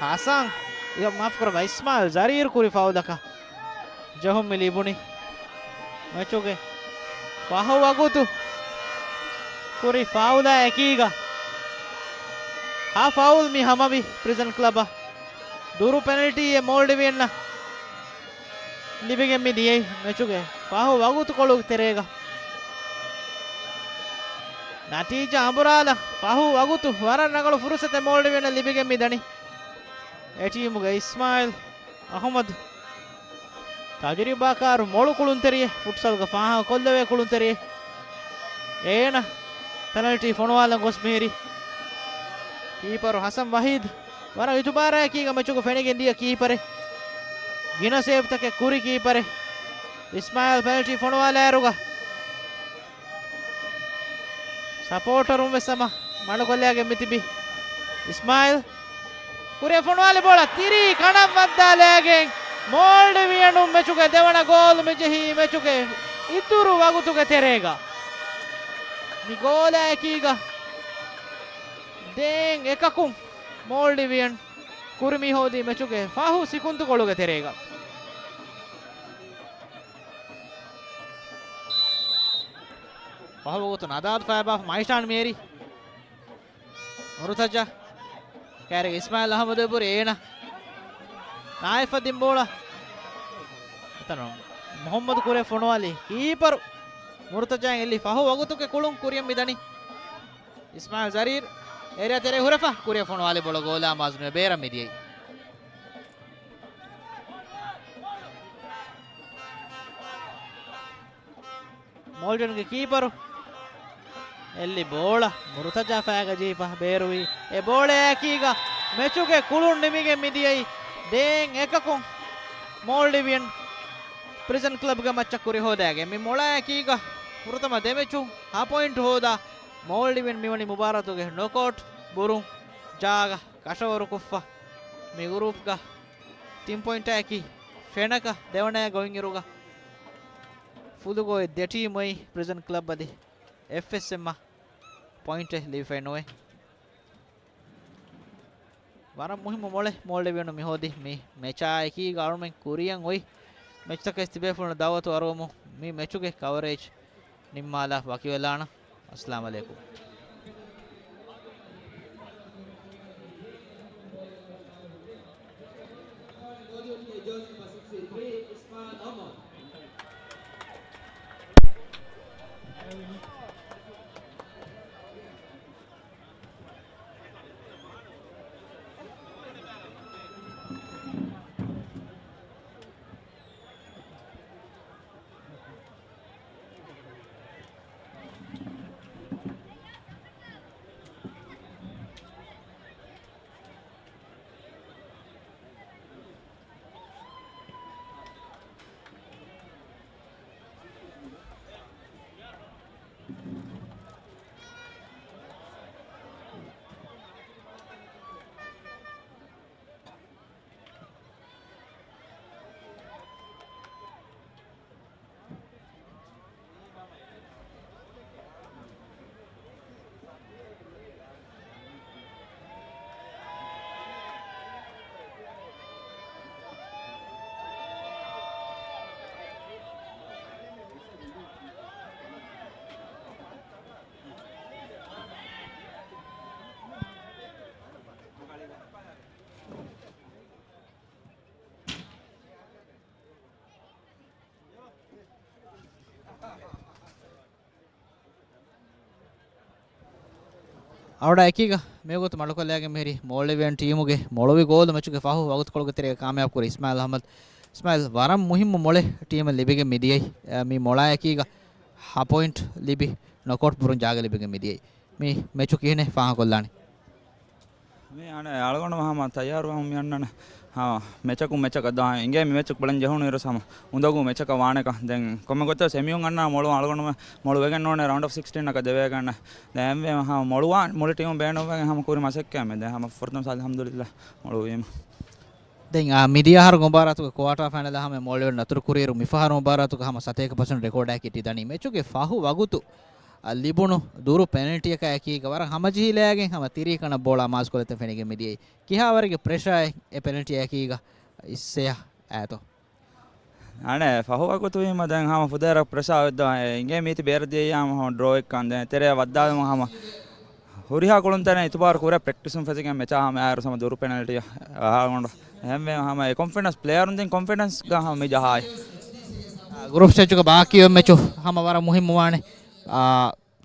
ހަސަން، އި، މާފު ކުރައްވާ، އިސްމާއިލް ޒަރީރު ކުރި ފައުލަކަށް ޖެހުން މި ލިބުނީ. މެޗުގެ ފަހު ވަގުތު ކުރި ފައުލާ އެކީގަ ހަ ފައުލް މި ހަމަވި ޕްރިޒަން ކްލަބަށް. ދުރު ޕެނަލްޓީއެއް މޯލްޑިވިއަންނަށް ލިބިގެން މި ދިޔައީ މެޗުގެ ފަހު ވަގުތުކޮޅުގެ ތެރޭގަ. ނަތީޖާ އަނބުރާލަ ފަހު ވަގުތު ވަރަށް ރަނގަޅު ފުރުސަތެއް މޯލްޑިވިއަންނަށް ލިބިގެން މި ދަނީ. އެ ޓީމުގެ އިސްމާއިލް އަހުމަދު ތަޖުރިބާކާރު މޮޅު ކުޅުންތެރިއެއް، ފުޓްސަލްގަ ފާހަގަ ކޮށްލެވޭ ކުޅުންތެރިއެއް. އޭނަ ޕެނަލްޓީ ފޮނުވާލަން ގޮސް މިހިރީ. ކީޕަރު ހަސަން ވަހީދު ވަރަށް އިތުބާރާއެކީގަ މެޗުގަ ފެނިގެން ދިޔަ ކީޕަރެއް. ގިނަ ސޭވްތަކެއް ކުރި ކީޕަރެއް. އިސްމާއިލް ޕެނަލްޓީ ފޮނުވާލާއިރުގަ ސަޕޯޓަރުން ވެސް ހަމަ މަޑުކޮށްލައިގެން މިތިބި. އިސްމާއިލް ކުރިއަށް ފޮނުވާލި ބޯޅަ ތިރީ ކަނޑަށް ވައްދާލައިގެން މޯލްޑިވިއަނުން މެޗުގެ ދެވަނަ ގޯލު މި ޖެހީ މެޗުގެ އިތުރު ވަގުތުގެ ތެރޭގަ. މި ގޯލާއެކީގަ ދޭން އެކަކުން މޯލްޑިވިއަން ކުރި މި ހޯދީ މެޗުގެ ފަހު ސިކުންތުކޮޅުގެ ތެރޭގަ. ފަހު ވަގުތު ނަދާދު ފައިބާފަ މައިޝާން މިއެރި. މުރުތަޒާ ކާރިގަ އިސްމާއިލް އަހްމަދު އެބުރި އޭނަ. ނާއިފަށް ދިން ބޯޅަ. އެތަނުން މުހައްމަދު ކުރިއަށް ފޮނުވާލި. ކީޕަރު މުރުތަޒާ އެއްލި ފަހު ވަގުތުގެ ކުޅުން ކުރިއަށް މިދަނީ. އިސްމާއިލް ޒަރީރު އޭރިއާ ތެރޭ ހުރެފަ ކުރިއަށް ފޮނުވާލި ބޯޅަ ގޯލާ މާޒުނު ބޭރަށް މިދިޔައީ. މޯލްޑިވިއަންގެ ކީޕަރު އެއްލި ބޯޅަ މުރުތަޒާ ފައިގަ ޖެހިފަ ބޭރުވީ. އެ ބޯޅައާއެކީގަ މެޗުގެ ކުޅުން ނިމިގެން މިދިޔައީ ދޭން އެކަކުން. މޯލްޑިވިއަން ޕްރިޒަން ކްލަބްގެ މައްޗަށް ކުރި ހޯދައިގެން މި މޮޅާއެކީގަ ފުރަތަމަ ދެ މެޗުން ހަ ޕޮއިންޓް ހޯދާ މޯލްޑިވިއަން މިވަނީ މުބާރާތުގެ ނޮކްއައުޓް ބުރުން ޖާގަ ކަށަވަރުކޮށްފަ. މި ގުރޫޕްގަ ތިން ޕޮއިންޓާއެކީ ފެނަކަ ދެވަނައަށް ގޮތްއިރުގަ ފުލުގޮތް ދެ ޓީމު އޮތް ޕްރިޒަން ކްލަބް އަދި އެފްއެސްއެމްއަށް ޕޮއިންޓެއް ލިބިފައެއް ނުވޭ. ވަރަށް މުހިއްމު މޮޅެއް މޯލްޑިވިއަނުން މި ހޯދި މި މެޗާއެކީގަ އަޅުމެން ކުރިއަށް އޮތް މެޗްތަކެސް ތިބޭފުޅުން ދައުވަތު އަރުވަމު. މި މެޗުގެ ކަވަރޭޖް ނިންމާލާ ވަކިވެލާނަން. އައްސަލާމު ޢަލައިކުމް. އަޅުގަނޑާ އެކީގަ މިވަގުތު މަޑުކޮށްލައިގެން މިހިރީ މޯލްޑިވިއަން ޓީމުގެ މޮޅުވި ގޯލު. މެޗުގެ ފަހު ވަގުތުކޮޅުގެ ތެރޭގަ ކާމިޔާބު ކުރި އިސްމާއިލް އަޙްމަދު. އިސްމާއިލް، ވަރަށް މުހިއްމު މޮޅެއް ޓީމަށް ލިބިގެން މިދިޔައީ. އަ، މި މޮޅާ އެކީގަ ހަ ޕޮއިންޓް ލިބި ނޮކްއައުޓް ބުރުން ޖާގަ ލިބިގެން މިދިޔައީ. މި މެޗު ކިހިނެއް ފާހަގަކޮށްލާނީ؟ މި އަނެއް އަޅުގަނޑު ހަމަ ތައްޔާރުވަމުން މި އަންނަން. ހަމަ މެޗަކުން މެޗަކަށް ދާ އިނގޭ މި މެޗަކު ބަލަން ޖެހުނު އިރުސް ހަމަ އުނދަގޫ މެޗަކަށް ވާނެކަން. ދެން ކޮންމެ ގޮތެއް ސެމީއުން އަންނަ މޮޅު އަޅުގަނޑު މޮޅު ވެގެން ނޫނޭ ރައުންޑް އޮފް ސިކްސްޓީނަކަށް ދެވޭގަންނަ. ދެން އެންމެ ހަމަ މޮޅުވާ މުޅި ޓީމު ބޭނުންވެގެން ހަމަ ކުރި މަސައްކަތް މެ. ދެން ހަމަ ފުރަތަމަ ސާދަ އަލްޙަމްދުލިއްލާ މޮޅުވީމަ. ދެން، އާ، މިދިޔަ އަހަރު މުބާރާތުގެ ކުއާޓާ ފައިނަލަށް ހަމަ މޯލްޑިވިއަން އަތުރު ކުރިއިރު މިފަހަރު މުބާރާތުގަ ހަމަ ސަތޭކަ ޕަސެންޓް ރެކޯޑާއެކީ ތި ދަނީ. މެޗުގެ ފަހު ވަގުތު، އަ، ލިބުނު ދުރު ޕެނަލްޓީއަކާ އެކީގަ ވަރަށް ހަމަޖެހިލައިގެން ހަމަ ތިރީ ކަނަށް ބޯޅަ މާސްކޮށްލަތަން ފެނިގެން މިދިޔައީ. ކިހާވަރެއްގެ ޕްރެޝާއެއް އެ ޕެނަލްޓީއާ އެކީގަ އިސްއެޔަށް އައިތޯ؟ އަނެއް ފަހު ވަގުތުވީމަ ދެން ހަމަ ފުދޭވަރަށް ޕްރެޝާ ވެއްދާ. އެ އިނގޭ މީތި ބޭރަށް ދިޔައީ ހަމަ ޑްރޯއެއްކަން. ދެން ތެރެއަށް ވައްދާލުމަށް ހަމަ ހުރިހާ ކުޅުންތައް އިތުބާރު ކުރޭ ޕްރެކްޓިސުން ފެށިގެން މެޗާ ހަމަ އައިރު ހަމަ ދުރު ޕެނަލްޓީ އަހާގަނޑު. އެހެންވެ ހަމަ އެ ކޮންފިޑެންސް، ޕްލޭޔަރުން ދިން ކޮންފިޑެންސްގަ ހަމަ މި ޖަހާއި. ގްރޫޕް ސްޓޭޖުގަ ބާކީވެ މެޗު ހަމަ ވަރަށް މުހިއްމުވާނެ. އާ،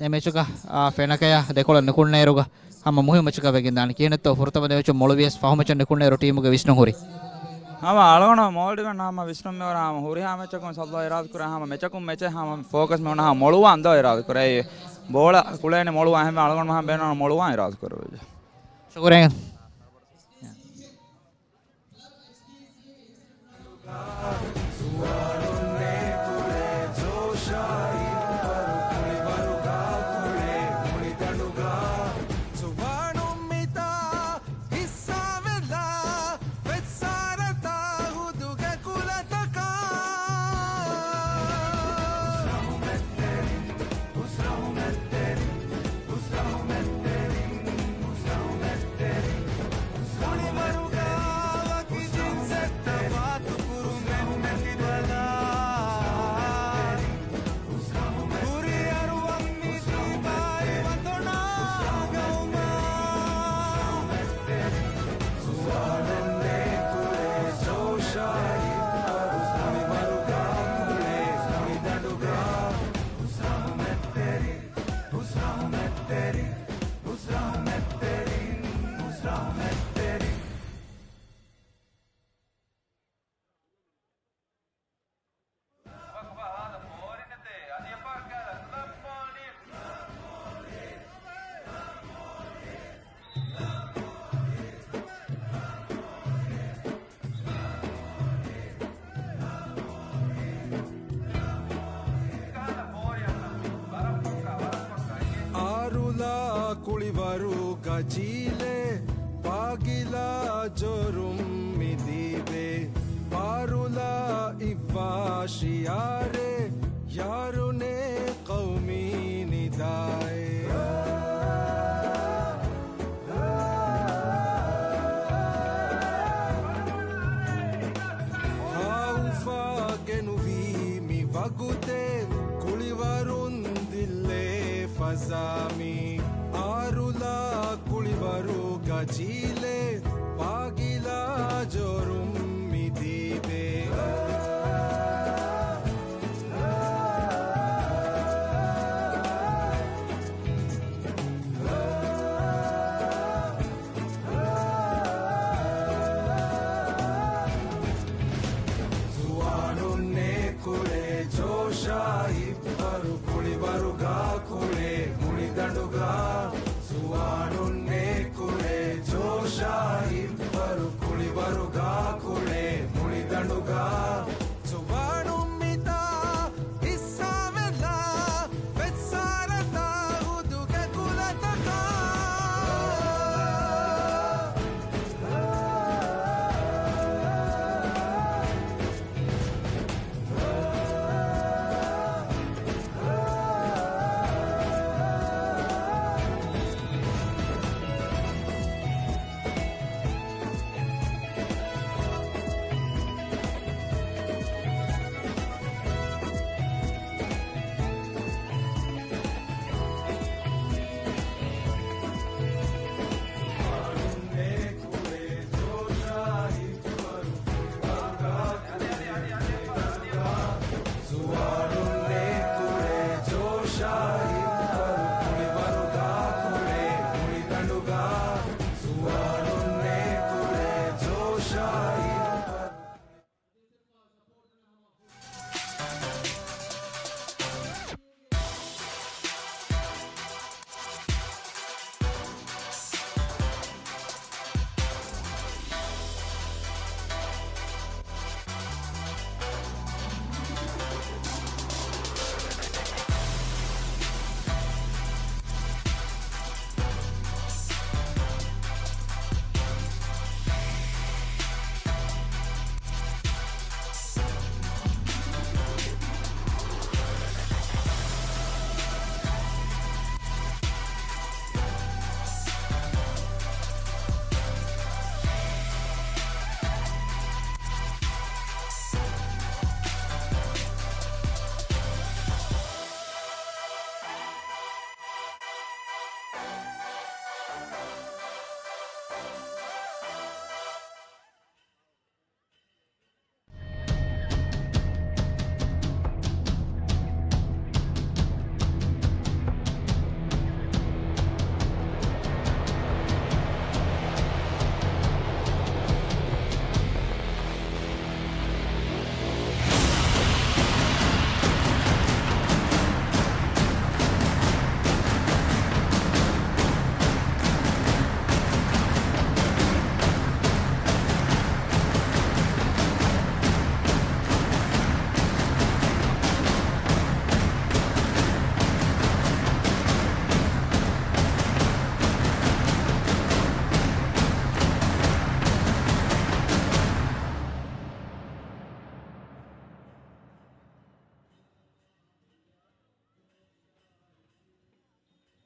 އެ މެޗުގަ، އާ، ފެނަކަޔަށް ދެކޮޅަށް ނިކުންނައިރުގަ ހަމަ މުހިއްމު މެޗަކަށް ވެގެންދާނެ. ކިހިނެއްތޯ ފުރަތަމަ ދެ މެޗުން މޮޅުވިޔަސް ފަހު މެޗަށް ނިކުންނައިރު ޓީމުގެ ވިސްނުން ހުރީ؟ ހަމަ އަޅުގަނޑު މޯލްޑިވިއަން ހަމަ ވިސްނުން މިވަރަށް ހަމަ ހުރިހާ މެޗަކުން އައްލާހު އިރާދަކުރާ ހަމަ މެޗަކުން މެޗެއް ހަމަ ފޯކަސް މި އޮންނަ ހަމަ މޮޅުވާން ދޯ އިރާދަކުރޭ. ބޯޅަ ކުޅޭނެ މޮޅުވާ އެހެންވެ އަޅުގަނޑު ހަމަ ބޭނުން މޮޅުވާން އިރާދަކުރެވޭ. ޝުކުރިއްޔާ. އާރުލާ ކުޅިވަރުގަ ޖީލެއް ފާގިލާ ޖޯރުން މި ދީބެ. އާރުލާ އިއްވާ ޝިއާރެއް ޔާރުނޭ ޤައުމީ ނިދާއެއް. ހާއުފާ ގެނުވީ މި ވަގުތެއް. ޖީލެ ވާގިލާ ޖޯރުން މި ދީބޭ. ޒުވާނުންނޭ ކުޅޭ ޖޯޝާ ހިއްވަރު ކުޅިވަރުގާ ކުޅޭ މުޅިދަނޑުގާ. ޒުވާނުންނޭ ކުޅޭ ޖޯޝާ ހިއްވަރު ކުޅިވަރުގާ ކުޅޭ މުޅިދަނޑުގާ. ޒުވާނުން މިތާ ހިއްސާވެލާ ފެއްސާރަތާ ހުދުގެ ކުލަތަކާ.